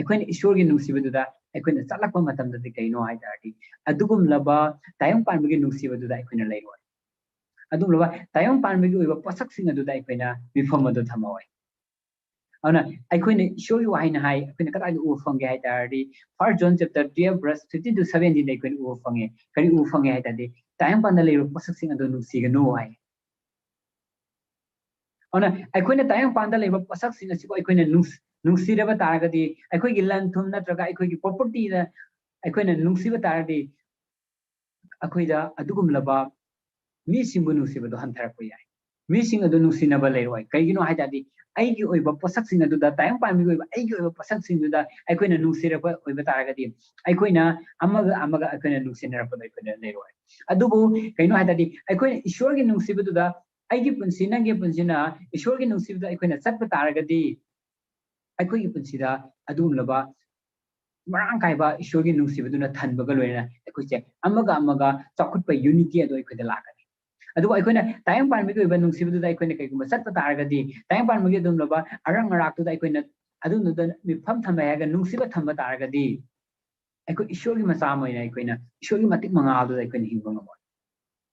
ꯑꯩꯈꯣꯏꯅ ꯏꯁꯣꯔꯒꯤ ꯅꯨꯡꯁꯤꯕꯗꯨꯗ ꯑꯩꯈꯣꯏꯅ ꯆꯠꯂꯛꯄ ꯃꯇꯝꯗꯗꯤ ꯀꯩꯅꯣ ꯍꯥꯏ ꯇꯥꯔꯗꯤ, ꯑꯗꯨꯒꯨꯝꯂꯕ ꯇꯥꯏꯕꯪ ꯄꯥꯟꯕꯒꯤ ꯅꯨꯡꯁꯤꯕꯗꯨꯗ ꯑꯩꯈꯣꯏꯅ ꯂꯩꯔꯣꯏ꯫ ꯑꯗꯨꯒꯨꯝꯂꯕ ꯇꯥꯏꯕꯪ ꯄꯥꯟꯕꯒꯤ ꯑꯣꯏꯕ ꯄꯣꯠꯁꯛꯁꯤꯡ ꯑꯗꯨꯗ ꯑꯩꯈꯣꯏꯅ ꯃꯤꯐꯝ ꯑꯗꯨ ꯊꯝꯃꯛꯑꯣꯏ꯫ ꯑꯗꯨꯅ ꯑꯩꯈꯣꯏꯅ ꯏꯁꯣꯔꯒꯤ ꯋꯥꯍꯩꯅ ꯍꯥꯏ, ꯑꯩꯈꯣꯏꯅ ꯀꯗꯥꯏꯗ ꯎꯕ ꯐꯪꯒꯦ ꯍꯥꯏ ꯇꯥꯔꯗꯤ, First John chapter twelve verse fifteen to seventeen ꯗ ꯑꯩꯈꯣꯏꯅ ꯎꯕ ꯐꯪꯉꯦ꯫ ꯀꯔꯤ ꯎꯕ ꯐꯪꯉꯦ ꯍꯥꯏ ꯇꯥꯔꯗꯤ, ꯇꯥꯏꯕꯪ ꯄꯥꯟꯗ ꯂꯩꯔꯤꯕ ꯄꯣꯠꯁꯛꯁꯤꯡ ꯑꯗꯨ ꯅꯨꯡꯁꯤꯒꯅꯨ ꯍꯥꯏ꯫ ꯑꯗꯨꯅ ꯑꯩꯈꯣꯏꯅ ꯇꯥꯏꯕꯪ ꯄꯥꯟꯗ ꯂꯩꯕ ꯄꯣꯠꯁꯛꯁꯤꯡ ꯑꯁꯤꯕꯨ ꯑꯩꯈꯣꯏꯅ ꯅꯨꯡꯁ-, ꯅꯨꯡꯁꯤꯔꯕ ꯇꯥꯔꯒꯗꯤ, ꯑꯩꯈꯣꯏꯒꯤ ꯂꯟ ꯊꯨꯝ ꯅꯠꯇ꯭ꯔꯒ ꯑꯩꯈꯣꯏꯒꯤ property ꯗ ꯑꯩꯈꯣꯏꯅ ꯅꯨꯡꯁꯤꯕ ꯇꯥꯔꯗꯤ, ꯑꯩꯈꯣꯏꯗ ꯑꯗꯨꯒꯨꯝꯂꯕ ꯃꯤꯁꯤꯡꯕꯨ ꯅꯨꯡꯁꯤꯕꯗꯣ ꯍꯟꯊꯔꯛꯄ ꯌꯥꯏ꯫ ꯃꯤꯁꯤꯡ ꯑꯗꯨ ꯅꯨꯡꯁꯤꯅꯕ ꯂꯩꯔꯣꯏ꯫ ꯀꯩꯒꯤꯅꯣ ꯍꯥꯏ ꯇꯥꯔꯗꯤ, ꯑꯩꯒꯤ ꯑꯣꯏꯕ ꯄꯣꯠꯁꯛꯁꯤꯡ ꯑꯗꯨꯗ, ꯇꯥꯏꯕꯪ ꯄꯥꯟꯕꯒꯤ ꯑꯣꯏꯕ ꯑꯩꯒꯤ ꯑꯣꯏꯕ ꯄꯣꯠꯁꯛꯁꯤꯡꯗꯨꯗ ꯑꯩꯈꯣꯏꯅ ꯅꯨꯡꯁꯤꯔꯛꯄ ꯑꯣꯏꯕ ꯇꯥꯔꯒꯗꯤ, ꯑꯩꯈꯣꯏꯅ ꯑꯃꯒ ꯑꯃꯒ ꯑꯩꯈꯣꯏꯅ ꯅꯨꯡꯁꯤꯅꯔꯛꯄꯗꯣ ꯑꯩꯈꯣꯏꯅ ꯂꯩꯔꯣꯏ꯫ ꯑꯗꯨꯕꯨ ꯀꯩꯅꯣ ꯍꯥꯏ ꯇꯥꯔꯗꯤ, ꯑꯩꯈꯣꯏꯅ ꯏꯁꯣꯔꯒꯤ ꯅꯨꯡꯁꯤꯕꯗꯨꯗ, ꯑꯩꯒꯤ ꯄꯨꯟꯁꯤ, ꯅꯪꯒꯤ ꯄꯨꯟꯁꯤꯅ ꯏꯁꯣꯔꯒꯤ ꯅꯨꯡꯁꯤꯕꯗ ꯑꯩꯈꯣꯏꯅ ꯆꯠꯄ ꯇꯥꯔꯒꯗꯤ, ꯑꯩꯈꯣꯏꯒꯤ ꯄꯨꯟꯁꯤꯗ ꯑꯗꯨꯒꯨꯝꯂꯕ ꯃꯔꯥꯡ ꯀꯥꯏꯕ ꯏꯁꯣꯔꯒꯤ ꯅꯨꯡꯁꯤꯕꯗꯨꯅ ꯊꯟꯕꯒ ꯂꯣꯏꯅꯅ ꯑꯩꯈꯣꯏꯁꯦ ꯑꯃꯒ ꯑꯃꯒ ꯆꯥꯎꯈꯠꯄ, unity ꯑꯗꯨ ꯑꯩꯈꯣꯏꯗ ꯂꯥꯛꯀꯅꯤ꯫ ꯑꯗꯨꯕꯨ ꯑꯩꯈꯣꯏꯅ ꯇꯥꯏꯕꯪ ꯄꯥꯟꯕꯒꯤ ꯑꯣꯏꯕ ꯅꯨꯡꯁꯤꯕꯗꯨꯗ ꯑꯩꯈꯣꯏꯅ ꯀꯩꯒꯨꯝꯕ ꯆꯠꯄ ꯇꯥꯔꯒꯗꯤ, ꯇꯥꯏꯕꯪ ꯄꯥꯟꯕꯒꯤ ꯑꯗꯨꯒꯨꯝꯂꯕ ꯑꯔꯪ ꯑꯔꯥꯛꯇꯨꯗ ꯑꯩꯈꯣꯏꯅ ꯑꯗꯨꯗꯨꯗ ꯃꯤꯐꯝ ꯊꯝꯕ ꯍꯥꯏꯔꯒ ꯅꯨꯡꯁꯤꯕ ꯊꯝꯕ ꯇꯥꯔꯒꯗꯤ, ꯑꯩꯈꯣꯏ ꯏꯁꯣꯔꯒꯤ ꯃꯆꯥ ꯑꯃ ꯑꯣꯏꯅ ꯑꯩꯈꯣꯏꯅ ꯏꯁꯣꯔꯒꯤ ꯃꯇꯤꯛ ꯃꯉꯥꯜꯗꯨꯗ ꯑꯩꯈꯣꯏꯅ ꯍꯤꯡꯕ ꯉꯝꯃꯣꯏ꯫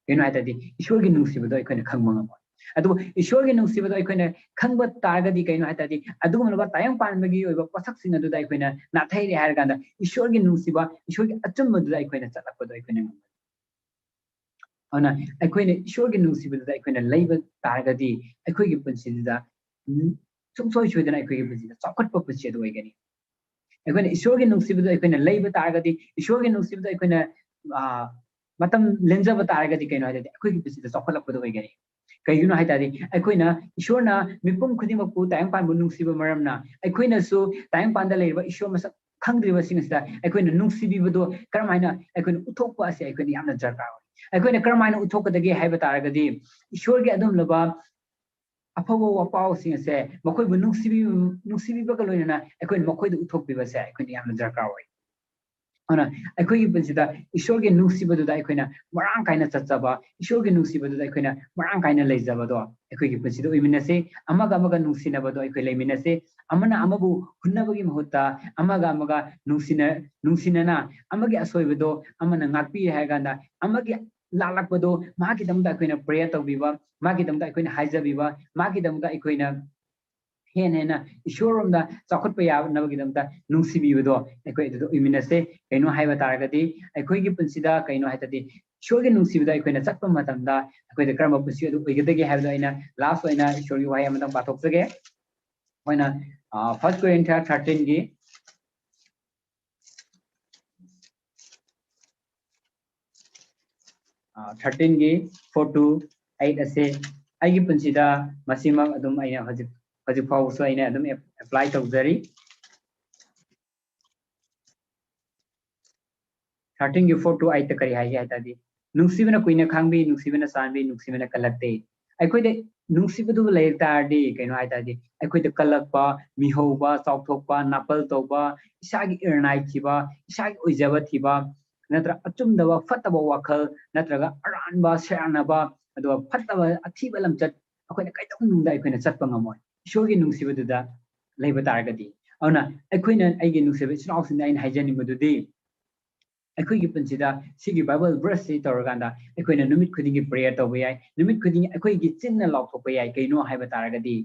ꯀꯩꯅꯣ ꯍꯥꯏ ꯇꯥꯔꯗꯤ, ꯏꯁꯣꯔꯒꯤ ꯅꯨꯡꯁꯤꯕꯗꯣ ꯑꯩꯈꯣꯏꯅ ꯈꯪꯕ ꯉꯝꯃꯣꯏ꯫ ꯑꯗꯨꯕꯨ ꯏꯁꯣꯔꯒꯤ ꯅꯨꯡꯁꯤꯕꯗꯣ ꯑꯩꯈꯣꯏꯅ ꯈꯪꯕ ꯇꯥꯔꯒꯗꯤ, ꯀꯩꯅꯣ ꯍꯥꯏ ꯇꯥꯔꯗꯤ, ꯑꯗꯨꯒꯨꯝꯂꯕ ꯇꯥꯏꯕꯪ ꯄꯥꯟꯕꯒꯤ ꯑꯣꯏꯕ ꯄꯣꯠꯁꯛꯁꯤꯡ ꯑꯗꯨꯗ ꯑꯩꯈꯣꯏꯅ ꯅꯥꯊꯩꯔꯦ ꯍꯥꯏꯔ ꯀꯥꯟꯗ, ꯏꯁꯣꯔꯒꯤ ꯅꯨꯡꯁꯤꯕ, ꯏꯁꯣꯔꯒꯤ ꯑꯆꯨꯝꯕꯗꯨꯗ ꯑꯩꯈꯣꯏꯅ ꯆꯠꯂꯛꯄꯗꯣ ꯑꯩꯈꯣꯏꯅ ꯉꯝꯒꯅꯤ꯫ ꯑꯗꯨꯅ ꯑꯩꯈꯣꯏꯅ ꯏꯁꯣꯔꯒꯤ ꯅꯨꯡꯁꯤꯕꯗꯨꯗ ꯑꯩꯈꯣꯏꯅ ꯂꯩꯕ ꯇꯥꯔꯒꯗꯤ, ꯑꯩꯈꯣꯏꯒꯤ ꯄꯨꯟꯁꯤꯗꯨꯗ, ꯎꯝ, ꯁꯨꯡꯁꯣꯏ ꯁꯣꯏꯗꯅ ꯑꯩꯈꯣꯏꯒꯤ ꯄꯨꯟꯁꯤꯗ ꯆꯥꯎꯈꯠꯄ ꯄꯨꯟꯁꯤ ꯑꯗꯨ ꯑꯣꯏꯒꯅꯤ꯫ ꯑꯩꯈꯣꯏꯅ ꯏꯁꯣꯔꯒꯤ ꯅꯨꯡꯁꯤꯕꯗꯨꯗ ꯑꯩꯈꯣꯏꯅ ꯂꯩꯕ ꯇꯥꯔꯒꯗꯤ, ꯏꯁꯣꯔꯒꯤ ꯅꯨꯡꯁꯤꯕꯗ ꯑꯩꯈꯣꯏꯅ, ꯑ, ꯃꯇꯝ ꯂꯦꯟꯖꯕ ꯇꯥꯔꯒꯗꯤ, ꯀꯩꯅꯣ ꯍꯥꯏꯔꯗꯤ, ꯑꯩꯈꯣꯏꯒꯤ ꯄꯨꯟꯁꯤꯗ ꯆꯥꯎꯈꯠꯂꯛꯄꯗꯨ ꯑꯣꯏꯒꯅꯤ꯫ ꯀꯩꯒꯤꯅꯣ ꯍꯥꯏ ꯇꯥꯔꯗꯤ, ꯑꯩꯈꯣꯏꯅ, ꯏꯁꯣꯔꯅ ꯃꯤꯄꯨꯝ ꯈꯨꯗꯤꯡꯃꯛꯄꯨ ꯇꯥꯏꯕꯪꯄꯥꯟꯕꯨ ꯅꯨꯡꯁꯤꯕ ꯃꯔꯝꯅ, ꯑꯩꯈꯣꯏꯅꯁꯨ ꯇꯥꯏꯕꯪꯄꯥꯟꯗ ꯂꯩꯔꯤꯕ ꯏꯁꯣꯔ ꯃꯁꯛ ꯈꯪꯗ꯭ꯔꯤꯕꯁꯤꯡ ꯑꯁꯤꯗ ꯑꯩꯈꯣꯏꯅ ꯅꯨꯡꯁꯤꯕꯤꯕꯗꯣ ꯀꯔꯝꯍꯥꯏꯅ ꯑꯩꯈꯣꯏꯅ ꯎꯠꯊꯣꯛꯄ ꯑꯁꯤ ꯑꯩꯈꯣꯏꯅ ꯌꯥꯝꯅ ꯗꯔꯀꯥꯔ ꯑꯣꯏ꯫ ꯑꯩꯈꯣꯏꯅ ꯀꯔꯝꯍꯥꯏꯅ ꯎꯠꯊꯣꯛꯀꯗꯒꯦ ꯍꯥꯏꯕ ꯇꯥꯔꯒꯗꯤ, ꯏꯁꯣꯔꯒꯤ ꯑꯗꯨꯝꯂꯕ ꯑꯐꯕ ꯋꯥꯄꯥꯎꯁꯤꯡ ꯑꯁꯦ ꯃꯈꯣꯏꯕꯨ ꯅꯨꯡꯁꯤꯕꯤ-, ꯅꯨꯡꯁꯤꯕꯤꯕꯒ ꯂꯣꯏꯅꯅ ꯑꯩꯈꯣꯏꯅ ꯃꯈꯣꯏꯗ ꯎꯠꯊꯣꯛꯄꯤꯕꯁꯦ ꯑꯩꯈꯣꯏꯅ ꯌꯥꯝꯅ ꯗꯔꯀꯥꯔ ꯑꯣꯏ꯫ ꯑꯗꯨꯅ ꯑꯩꯈꯣꯏꯒꯤ ꯄꯨꯟꯁꯤꯗ ꯏꯁꯣꯔꯒꯤ ꯅꯨꯡꯁꯤꯕꯗꯨꯗ ꯑꯩꯈꯣꯏꯅ ꯃꯔꯥꯡ ꯀꯥꯏꯅ ꯆꯠꯆꯕ, ꯏꯁꯣꯔꯒꯤ ꯅꯨꯡꯁꯤꯕꯗꯨꯗ ꯑꯩꯈꯣꯏꯅ ꯃꯔꯥꯡ ꯀꯥꯏꯅ ꯂꯩꯖꯕꯗꯣ ꯑꯩꯈꯣꯏꯒꯤ ꯄꯨꯟꯁꯤꯗ ꯑꯣꯏꯃꯤꯟꯅꯁꯤ꯫ ꯑꯃꯒ ꯑꯃꯒ ꯅꯨꯡꯁꯤꯅꯕꯗꯣ ꯑꯩꯈꯣꯏ ꯂꯩꯃꯤꯟꯅꯁꯤ꯫ ꯑꯃꯅ ꯑꯃꯕꯨ ꯍꯨꯟꯅꯕꯒꯤ ꯃꯍꯨꯠꯇ ꯑꯃꯒ ꯑꯃꯒ ꯅꯨꯡꯁꯤꯅ-, ꯅꯨꯡꯁꯤꯅꯅ ꯑꯃꯒꯤ ꯑꯁꯣꯏꯕꯗꯣ ꯑꯃꯅ ꯉꯥꯛꯄꯤꯔꯦ ꯍꯥꯏꯔ ꯀꯥꯟꯗ ꯑꯃꯒꯤ ꯂꯥꯜꯂꯛꯄꯗꯣ ꯃꯥꯒꯤꯗꯃꯛꯇ ꯑꯩꯈꯣꯏꯅ prayer ꯇꯧꯕꯤꯕ, ꯃꯥꯒꯤꯗꯃꯛꯇ ꯑꯩꯈꯣꯏꯅ ꯍꯥꯏꯖꯕꯤꯕ, ꯃꯥꯒꯤꯗꯃꯛꯇ ꯑꯩꯈꯣꯏꯅ ꯍꯦꯟꯅ ꯍꯦꯟꯅ ꯏꯁꯣꯔꯔꯣꯝꯗ ꯆꯥꯎꯈꯠꯄ ꯌꯥꯅꯕꯒꯤꯗꯃꯛꯇ ꯅꯨꯡꯁꯤꯕꯤꯕꯗꯣ ꯑꯩꯈꯣꯏ ꯑꯗꯨꯗ ꯑꯣꯏꯃꯤꯟꯅꯁꯦ꯫ ꯀꯩꯅꯣ ꯍꯥꯏꯕ ꯇꯥꯔꯒꯗꯤ, ꯑꯩꯈꯣꯏꯒꯤ ꯄꯨꯟꯁꯤꯗ ꯀꯩꯅꯣ ꯍꯥꯏ ꯇꯥꯔꯗꯤ, ꯏꯁꯣꯔꯒꯤ ꯅꯨꯡꯁꯤꯕꯗ ꯑꯩꯈꯣꯏꯅ ꯆꯠꯄ ꯃꯇꯝꯗ ꯑꯩꯈꯣꯏꯗ ꯀꯔꯝꯕ ꯄꯨꯟꯁꯤ ꯑꯗꯨ ꯑꯣꯏꯒꯗꯒꯦ ꯍꯥꯏꯕꯗꯣ ꯑꯩꯅ last ꯑꯣꯏꯅ ꯏꯁꯣꯔꯒꯤ ꯋꯥꯍꯩ ꯑꯃꯇꯪ ꯄꯥꯊꯣꯛꯆꯒꯦ꯫ ꯑꯩꯈꯣꯏꯅ, ꯑ, First Corinthians thirteen ꯒꯤ ꯑ, thirteen ꯒꯤ four to eight ꯑꯁꯦ ꯑꯩꯒꯤ ꯄꯨꯟꯁꯤꯗ ꯃꯁꯤꯃꯛ ꯑꯗꯨꯝ ꯑꯩꯅ ꯍꯧꯖꯤꯛ, ꯍꯧꯖꯤꯛ ꯐꯥꯎꯕꯁꯨ ꯑꯩꯅ ꯑꯗꯨꯝ ꯑꯦꯞ-, apply ꯇꯧꯖꯔꯤ꯫ Thirteen ꯒꯤ four to eight ꯇ ꯀꯔꯤ ꯍꯥꯏꯒꯦ ꯍꯥꯏ ꯇꯥꯔꯗꯤ, "ꯅꯨꯡꯁꯤꯕꯅ ꯀꯨꯏꯅ ꯈꯥꯡꯕꯤ, ꯅꯨꯡꯁꯤꯕꯅ ꯆꯥꯟꯕꯤ, ꯅꯨꯡꯁꯤꯕꯅ ꯀꯜꯂꯛꯇꯦ"꯫ ꯑꯩꯈꯣꯏꯗ ꯅꯨꯡꯁꯤꯕꯗꯨ ꯂꯩꯔꯛ ꯇꯥꯔꯗꯤ, ꯀꯩꯅꯣ ꯍꯥꯏ ꯇꯥꯔꯗꯤ, ꯑꯩꯈꯣꯏꯗ ꯀꯜꯂꯛꯄ, ꯃꯤꯍꯧꯕ, ꯆꯥꯎꯊꯣꯛꯄ, ꯅꯥꯄꯜ ꯇꯧꯕ, ꯏꯁꯥꯒꯤ ꯏꯔꯅꯥꯏ ꯊꯤꯕ, ꯏꯁꯥꯒꯤ ꯑꯣꯏꯖꯕ ꯊꯤꯕ, ꯅꯠꯇ꯭ꯔ ꯑꯆꯨꯝꯗꯕ, ꯐꯠꯇꯕ ꯋꯥꯈꯜ, ꯅꯠꯇ꯭ꯔꯒ ꯑꯔꯥꯟꯕ, ꯁꯦꯔꯥꯟꯅꯕ, ꯑꯗꯨꯒ ꯐꯠꯇꯕ, ꯑꯊꯤꯕ ꯂꯝꯆꯠ ꯑꯩꯈꯣꯏꯅ ꯀꯩꯗꯧꯅꯨꯡꯗ ꯑꯩꯈꯣꯏꯅ ꯆꯠꯄ ꯉꯝꯃꯣꯏ, ꯏꯁꯣꯔꯒꯤ ꯅꯨꯡꯁꯤꯕꯗꯨꯗ ꯂꯩꯕ ꯇꯥꯔꯒꯗꯤ꯫ ꯑꯗꯨꯅ ꯑꯩꯈꯣꯏꯅ, ꯑꯩꯒꯤ ꯅꯨꯡꯁꯤꯕ ꯏꯆꯤꯜ ꯏꯅꯥꯎꯁꯤꯡꯗ ꯑꯩꯅ ꯍꯥꯏꯖꯅꯤꯡꯕꯗꯨꯗꯤ, ꯑꯩꯈꯣꯏꯒꯤ ꯄꯨꯟꯁꯤꯗ ꯁꯤꯒꯤ Bible verse ꯁꯤ ꯇꯧꯔꯀꯥꯟꯗ ꯑꯩꯈꯣꯏꯅ ꯅꯨꯃꯤꯠ ꯈꯨꯗꯤꯡꯒꯤ prayer ꯇꯧꯕ ꯌꯥꯏ, ꯅꯨꯃꯤꯠ ꯈꯨꯗꯤꯡꯒꯤ ꯑꯩꯈꯣꯏꯒꯤ ꯆꯤꯟꯅ ꯂꯥꯎꯊꯣꯛꯄ ꯌꯥꯏ꯫ ꯀꯩꯅꯣ ꯍꯥꯏꯕ ꯇꯥꯔꯒꯗꯤ,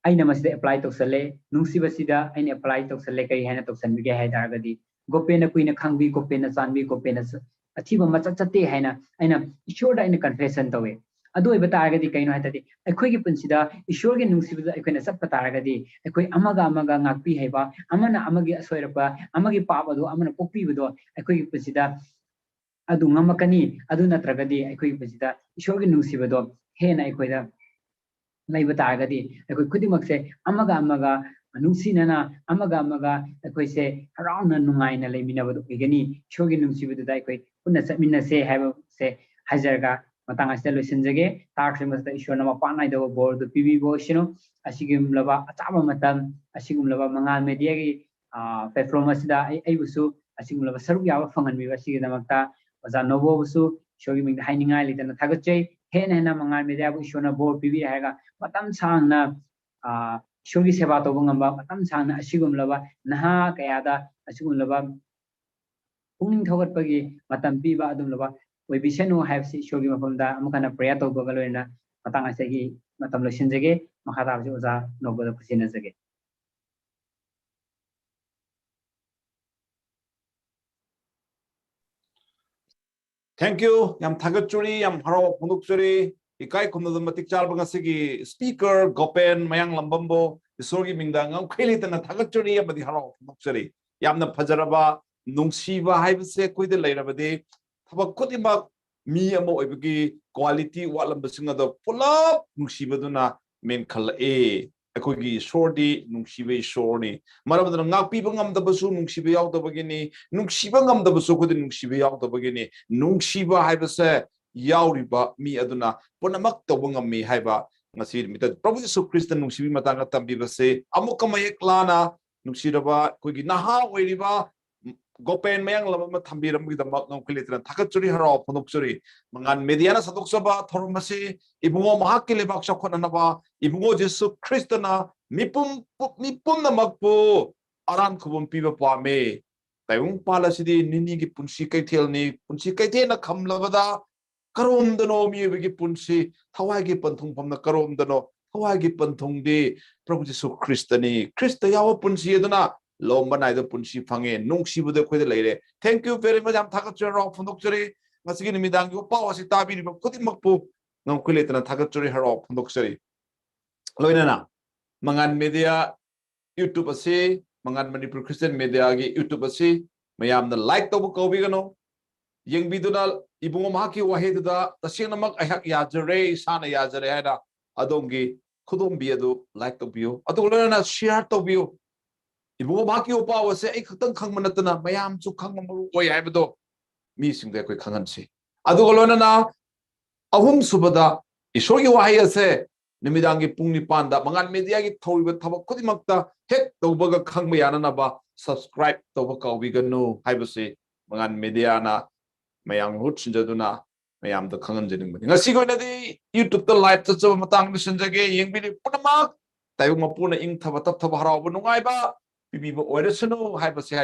ꯑꯩꯅ ꯃꯁꯤꯗ apply ꯇꯧꯁꯜꯂꯦ, ꯅꯨꯡꯁꯤꯕꯁꯤꯗ ꯑꯩꯅ apply ꯇꯧꯁꯜꯂꯦ꯫ ꯀꯔꯤ ꯍꯥꯏꯅ ꯇꯧꯁꯟꯕꯤꯒꯦ ꯍꯥꯏ ꯇꯥꯔꯒꯗꯤ, "ꯒꯣꯄꯦꯟꯅ ꯀꯨꯏꯅ ꯈꯥꯡꯕꯤ, ꯒꯣꯄꯦꯟꯅ ꯆꯥꯟꯕꯤ, ꯒꯣꯄꯦꯟꯅ ꯆ-, ꯑꯊꯤꯕ ꯃꯆꯠ ꯆꯠꯇꯦ" ꯍꯥꯏꯅ ꯑꯩꯅ ꯏꯁꯣꯔꯗ ꯑꯩꯅ confession ꯇꯧꯋꯦ꯫ ꯑꯗꯨ ꯑꯣꯏꯕ ꯇꯥꯔꯒꯗꯤ ꯀꯩꯅꯣ ꯍꯥꯏ ꯇꯥꯔꯗꯤ, ꯑꯩꯈꯣꯏꯒꯤ ꯄꯨꯟꯁꯤꯗ ꯏꯁꯣꯔꯒꯤ ꯅꯨꯡꯁꯤꯕꯗ ꯑꯩꯈꯣꯏꯅ ꯆꯠꯄ ꯇꯥꯔꯒꯗꯤ, ꯑꯩꯈꯣꯏ ꯑꯃꯒ ꯑꯃꯒ ꯉꯥꯛꯄꯤ ꯍꯩꯕ, ꯑꯃꯅ ꯑꯃꯒꯤ ꯑꯁꯣꯏꯔꯛꯄ, ꯑꯃꯒꯤ ꯄꯥꯞ ꯑꯗꯨ ꯑꯃꯅ ꯀꯣꯛꯄꯤꯕꯗꯣ ꯑꯩꯈꯣꯏꯒꯤ ꯄꯨꯟꯁꯤꯗ ꯑꯗꯨ ꯉꯝꯃꯛꯀꯅꯤ꯫ ꯑꯗꯨ ꯅꯠꯇ꯭ꯔꯒꯗꯤ ꯑꯩꯈꯣꯏꯒꯤ ꯄꯨꯟꯁꯤꯗ ꯏꯁꯣꯔꯒꯤ ꯅꯨꯡꯁꯤꯕꯗꯣ ꯍꯦꯟꯅ ꯑꯩꯈꯣꯏꯗ ꯂꯩꯕ ꯇꯥꯔꯒꯗꯤ ꯑꯩꯈꯣꯏ ꯈꯨꯗꯤꯡꯃꯛꯁꯦ ꯑꯃꯒ ꯑꯃꯒ ꯅꯨꯡꯁꯤꯅꯅ, ꯑꯃꯒ ꯑꯃꯒ ꯑꯩꯈꯣꯏꯁꯦ ꯍꯔꯥꯎꯅ ꯅꯨꯡꯉꯥꯏꯅ ꯂꯩꯃꯤꯟꯅꯕꯗꯨ ꯑꯣꯏꯒꯅꯤ꯫ ꯏꯁꯣꯔꯒꯤ ꯅꯨꯡꯁꯤꯕꯗꯨꯗ ꯑꯩꯈꯣꯏ ꯄꯨꯟꯅ ꯆꯠꯃꯤꯟꯅꯁꯦ ꯍꯥꯏꯕꯁꯦ ꯍꯥꯏꯖꯔꯒ ꯃꯇꯥꯡ ꯑꯁꯤꯗ ꯂꯣꯏꯁꯤꯟꯖꯒꯦ꯫ ꯇꯥꯔꯛꯈꯤꯕ ꯃꯇꯝꯗ ꯏꯁꯣꯔꯅ ꯃꯄꯥꯟ ꯅꯥꯏꯗꯕ ꯕꯣꯔꯗꯨ ꯄꯤꯕꯤꯕ ꯑꯣꯏꯁꯅꯨ꯫ ꯑꯁꯤꯒꯨꯝꯂꯕ ꯑꯆꯥꯕ ꯃꯇꯝ, ꯑꯁꯤꯒꯨꯝꯂꯕ ꯃꯉꯥꯜ ꯃꯦꯗꯤꯌꯥꯒꯤ, ꯑꯥ, ꯄ꯭ꯂꯦꯠꯐꯣꯝ ꯑꯁꯤꯗ ꯑꯩ, ꯑꯩꯕꯨꯁꯨ ꯑꯁꯤꯒꯨꯝꯂꯕ ꯁꯔꯨꯛ ꯌꯥꯕ ꯐꯪꯍꯟꯕꯤꯕ ꯑꯁꯤꯒꯤꯗꯃꯛꯇ ꯑꯣꯖꯥ ꯅꯣꯕꯣꯕꯨꯁꯨ ꯏꯁꯣꯔꯒꯤ ꯃꯤꯡꯗ ꯍꯥꯏꯅꯤꯡꯉꯥꯏ ꯂꯩꯇꯅ ꯊꯥꯒꯠꯆꯩ꯫ ꯍꯦꯟꯅ ꯍꯦꯟꯅ ꯃꯉꯥꯜ ꯃꯦꯗꯤꯌꯥꯕꯨ ꯏꯁꯣꯔꯅ ꯕꯣꯔ ꯄꯤꯕꯤꯔꯦ ꯍꯥꯏꯔꯒ ꯃꯇꯝ ꯁꯥꯡꯅ, ꯑꯥ, ꯏꯁꯣꯔꯒꯤ ꯁꯦꯕꯥ ꯇꯧꯕ ꯉꯝꯕ, ꯃꯇꯝ ꯁꯥꯡꯅ ꯑꯁꯤꯒꯨꯝꯂꯕ ꯅꯍꯥ ꯀꯌꯥꯗ ꯑꯁꯤꯒꯨꯝꯂꯕ ꯄꯨꯛꯅꯤꯡ ꯊꯧꯒꯠꯄꯒꯤ ꯃꯇꯝ ꯄꯤꯕ ꯑꯗꯨꯒꯨꯝꯂꯕ ꯑꯣꯏꯕꯤꯁꯅꯨ ꯍꯥꯏꯕꯁꯤ ꯏꯁꯣꯔꯒꯤ ꯃꯐꯝꯗ ꯑꯃꯨꯛ ꯍꯟꯅ ꯄ꯭ꯔꯦꯌꯔ ꯇꯧꯕꯒ ꯂꯣꯏꯅꯅ ꯃꯇꯥꯡ ꯑꯁꯤꯒꯤ ꯃꯇꯝ ꯂꯣꯏꯁꯤꯟꯖꯒꯦ꯫ ꯃꯈꯥ ꯇꯥꯕꯁꯤ ꯑꯣꯖꯥ ꯅꯣꯕꯣꯗ ꯈꯨꯠꯁꯤꯟꯅꯖꯒꯦ꯫ Thank you. ꯌꯥꯝ ꯊꯥꯒꯠꯆꯔꯤ, ꯌꯥꯝ ꯍꯔꯥꯎꯕ ꯐꯣꯡꯗꯣꯛꯆꯔꯤ꯫ ꯏꯀꯥꯏ ꯈꯨꯝꯅꯕ ꯃꯇꯤꯛ ꯆꯥꯔꯕ ꯉꯁꯤꯒꯤ ꯁ꯭ꯄꯤꯀꯔ ꯒꯣꯄꯦꯟ ꯃꯌꯥꯡꯂꯝꯕꯝꯕꯨ ꯏꯁꯣꯔꯒꯤ ꯃꯤꯡꯗ ꯉꯝꯈꯩ ꯂꯩꯇꯅ ꯊꯥꯒꯠꯆꯔꯤ ꯑꯃꯗꯤ ꯍꯔꯥꯎꯕ ꯐꯣꯡꯗꯣꯛꯆꯔꯤ꯫ ꯌꯥꯝꯅ ꯐꯖꯔꯕ ꯅꯨꯡꯁꯤꯕ ꯍꯥꯏꯕꯁꯦ ꯑꯩꯈꯣꯏꯗ ꯂꯩꯔꯕꯗꯤ ꯊꯕꯛ ꯈꯨꯗꯤꯡꯃꯛ ꯃꯤ ꯑꯃ ꯑꯣꯏꯕꯒꯤ ꯀ꯭ꯋꯥꯂꯤꯇꯤ ꯋꯥꯠꯂꯝꯕꯁꯤꯡ ꯑꯗꯣ ꯄꯨꯂꯞ ꯅꯨꯡꯁꯤꯕꯗꯨꯅ ꯃꯦꯟꯈꯠꯂꯛꯑꯦ꯫ ꯑꯩꯈꯣꯏꯒꯤ ꯏꯁꯣꯔꯗꯤ ꯅꯨꯡꯁꯤꯕ ꯏꯁꯣꯔꯅꯤ꯫ ꯃꯔꯝ ꯑꯗꯨꯅ ꯉꯥꯛꯄꯤꯕ ꯉꯝꯗꯕꯁꯨ ꯅꯨꯡꯁꯤꯕ ꯌꯥꯎꯗꯕꯒꯤꯅꯤ, ꯅꯨꯡꯁꯤꯕ ꯉꯝꯗꯕꯁꯨ ꯑꯩꯈꯣꯏꯗꯤ ꯅꯨꯡꯁꯤꯕ ꯌꯥꯎꯗꯕꯒꯤꯅꯤ꯫ ꯅꯨꯡꯁꯤꯕ ꯍꯥꯏꯕꯁꯦ ꯌꯥꯎꯔꯤꯕ ꯃꯤ ꯑꯗꯨꯅ ꯄꯨꯝꯅꯃꯛ ꯇꯧꯕ ꯉꯝꯃꯤ ꯍꯥꯏꯕ ꯉꯁꯤ ꯅꯨꯃꯤꯠꯇ ꯄ꯭ꯔꯚꯨ ꯌꯤꯁꯨ ꯈ꯭ꯔꯤꯁꯇ ꯅꯨꯡꯁꯤꯕꯒꯤ ꯃꯇꯥꯡꯗ ꯇꯝꯕꯤꯕꯁꯦ ꯑꯃꯨꯛꯀ ꯃꯌꯦꯛ ꯂꯥꯅ ꯅꯨꯡꯁꯤꯔꯕ ꯑꯩꯈꯣꯏꯒꯤ ꯅꯍꯥ ꯑꯣꯏꯔꯤꯕ ꯒꯣꯄꯦꯟ ꯃꯌꯥꯡꯂꯝꯕꯝꯅ ꯊꯝꯕꯤꯔꯝꯕꯒꯤꯗꯃꯛ ꯉꯝꯈꯩ ꯂꯩꯇꯅ ꯊꯥꯒꯠꯆꯔꯤ, ꯍꯔꯥꯎ ꯐꯣꯡꯗꯣꯛꯆꯔꯤ꯫ ꯃꯉꯥꯜ ꯃꯦꯗꯤꯌꯥꯅ ꯁꯟꯗꯣꯛꯆꯕ ꯊꯧꯔꯝ ꯑꯁꯤ ꯏꯕꯨꯡꯉꯣ ꯃꯍꯥꯛꯀꯤ ꯂꯩꯕꯥꯛ ꯆꯥꯎꯈꯠꯅꯅꯕ ꯏꯕꯨꯡꯉꯣ ꯖꯤꯁꯨ ꯈ꯭ꯔꯤꯁꯇꯅ ꯃꯤꯄꯨꯝ, ꯄꯨ-, ꯃꯤ ꯄꯨꯝꯅꯃꯛꯄꯨ ꯑꯔꯥꯟ ꯈꯨꯕꯝ ꯄꯤꯕ ꯄꯥꯝꯃꯤ꯫ ꯇꯥꯏꯕꯪ ꯄꯥꯜ ꯑꯁꯤꯗꯤ ꯅꯤꯅꯤꯒꯤ ꯄꯨꯟꯁꯤ ꯀꯩꯊꯦꯜꯅꯤ꯫ ꯄꯨꯟꯁꯤ ꯀꯩꯊꯦꯜꯅ ꯈꯝꯂꯕꯗ ꯀꯔꯣꯝꯗꯅꯣ ꯃꯤꯑꯣꯏꯕꯒꯤ ꯄꯨꯟꯁꯤ, ꯊꯋꯥꯏꯒꯤ ꯄꯟꯊꯨꯡꯐꯝꯅ ꯀꯔꯣꯝꯗꯅꯣ? ꯊꯋꯥꯏꯒꯤ ꯄꯟꯊꯨꯡꯗꯤ ꯄ꯭ꯔꯚꯨ ꯖꯤꯁꯨ ꯈ꯭ꯔꯤꯁꯇꯅꯤ꯫ ꯈ꯭ꯔꯤꯁꯇ ꯌꯥꯎꯕ ꯄꯨꯟꯁꯤ ꯑꯗꯨꯅ ꯂꯣꯝꯕ ꯅꯥꯏꯗꯕ ꯄꯨꯟꯁꯤ ꯐꯪꯉꯦ꯫ ꯅꯨꯡꯁꯤꯕꯗꯣ ꯑꯩꯈꯣꯏꯗ ꯂꯩꯔꯦ꯫ Thank you very much꯫ ꯌꯥꯝ ꯊꯥꯒꯠꯆꯔꯤ, ꯍꯔꯥꯎ ꯐꯣꯡꯗꯣꯛꯆꯔꯤ꯫ ꯉꯁꯤꯒꯤ ꯅꯨꯃꯤꯗꯥꯡꯒꯤ ꯄꯥꯎ ꯑꯁꯤ ꯇꯥꯕꯤꯔꯤꯕ ꯈꯨꯗꯤꯡꯃꯛꯄꯨ ꯉꯝꯈꯩ ꯂꯩꯇꯅ ꯊꯥꯒꯠꯆꯔꯤ, ꯍꯔꯥꯎ ꯐꯣꯡꯗꯣꯛꯆꯔꯤ꯫ ꯂꯣꯏꯅꯅ ꯃꯉꯥꯜ ꯃꯦꯗꯤꯌꯥ YouTube ꯑꯁꯤ, ꯃꯉꯥꯜ ꯃꯅꯤꯄꯨꯔ ꯈ꯭ꯔꯤꯁꯇꯤꯌꯟ ꯃꯦꯗꯤꯌꯥꯒꯤ YouTube ꯑꯁꯤ ꯃꯌꯥꯝꯅ like ꯇꯧꯕ ꯀꯥꯎꯕꯤꯒꯅꯨ꯫ ꯌꯦꯡꯕꯤꯗꯨꯅ ꯏꯕꯨꯡꯉꯣ ꯃꯍꯥꯛꯀꯤ ꯋꯥꯍꯩꯗꯨꯗ ꯇꯁꯦꯡꯅꯃꯛ ꯑꯩꯍꯥꯛ ꯌꯥꯖꯔꯦ, ꯏꯁꯥꯅ ꯌꯥꯖꯔꯦ ꯍꯥꯏꯅ ꯑꯗꯣꯝꯒꯤ ꯈꯨꯗꯣꯝꯕꯤ ꯑꯗꯨ like ꯇꯧꯕꯤꯌꯨ꯫ ꯑꯗꯨꯒ ꯂꯣꯏꯅꯅ share ꯇꯧꯕꯤꯌꯨ꯫ ꯏꯕꯨꯡꯉꯣ ꯃꯍꯥꯛꯀꯤ ꯎꯄꯥꯎ ꯑꯁꯦ ꯑꯩ ꯈꯛꯇꯪ ꯈꯪꯕ ꯅꯠꯇꯅ ꯃꯌꯥꯝꯁꯨ ꯈꯪꯕ ꯃꯔꯨ ꯑꯣꯏ ꯍꯥꯏꯕꯗꯣ ꯃꯤꯁꯤꯡꯗ ꯑꯩꯈꯣꯏ ꯈꯪꯍꯟꯁꯤ꯫ ꯑꯗꯨꯒ ꯂꯣꯏꯅꯅ ꯑꯍꯨꯝꯁꯨꯕꯗ ꯏꯁꯣꯔꯒꯤ ꯋꯥꯍꯩ ꯑꯁꯦ ꯅꯨꯃꯤꯗꯥꯡꯒꯤ ꯄꯨꯡ ꯅꯤꯄꯥꯟꯗ ꯃꯉꯥꯜ ꯃꯦꯗꯤꯌꯥꯒꯤ ꯊꯧꯔꯤꯕ ꯊꯕꯛ ꯈꯨꯗꯤꯡꯃꯛꯇ ꯍꯦꯛ ꯇꯧꯕꯒ ꯈꯪꯕ ꯌꯥꯅꯅꯕ subscribe ꯇꯧꯕ ꯀꯥꯎꯕꯤꯒꯅꯨ ꯍꯥꯏꯕꯁꯤ ꯃꯉꯥꯜ ꯃꯦꯗꯤꯌꯥꯅ ꯃꯌꯥꯝ ꯃꯍꯨꯠ ꯁꯤꯟꯖꯗꯨꯅ ꯃꯌꯥꯝꯗ ꯈꯪꯍꯟꯖꯅꯤꯡꯕꯅꯤ꯫ ꯉꯁꯤꯒꯤ ꯑꯣꯏꯅꯗꯤ YouTube-ꯇ live ꯆꯠꯆꯕ ꯃꯇꯥꯡꯗ ꯂꯣꯏꯁꯤꯟꯖꯒꯦ꯫ ꯌꯦꯡꯕꯤꯔꯤꯕ ꯄꯨꯝꯅꯃꯛ ꯇꯥꯏꯕꯪ ꯃꯄꯨꯅ ꯏꯪꯊꯕ ꯇꯞꯊꯕ ꯍꯔꯥꯎꯕ ꯅꯨꯡꯉꯥꯏꯕ ꯄꯤꯕꯤꯕ ꯑꯣꯏꯔꯁꯅꯨ ꯍꯥꯏꯕꯁꯤ ꯍꯥꯏ꯫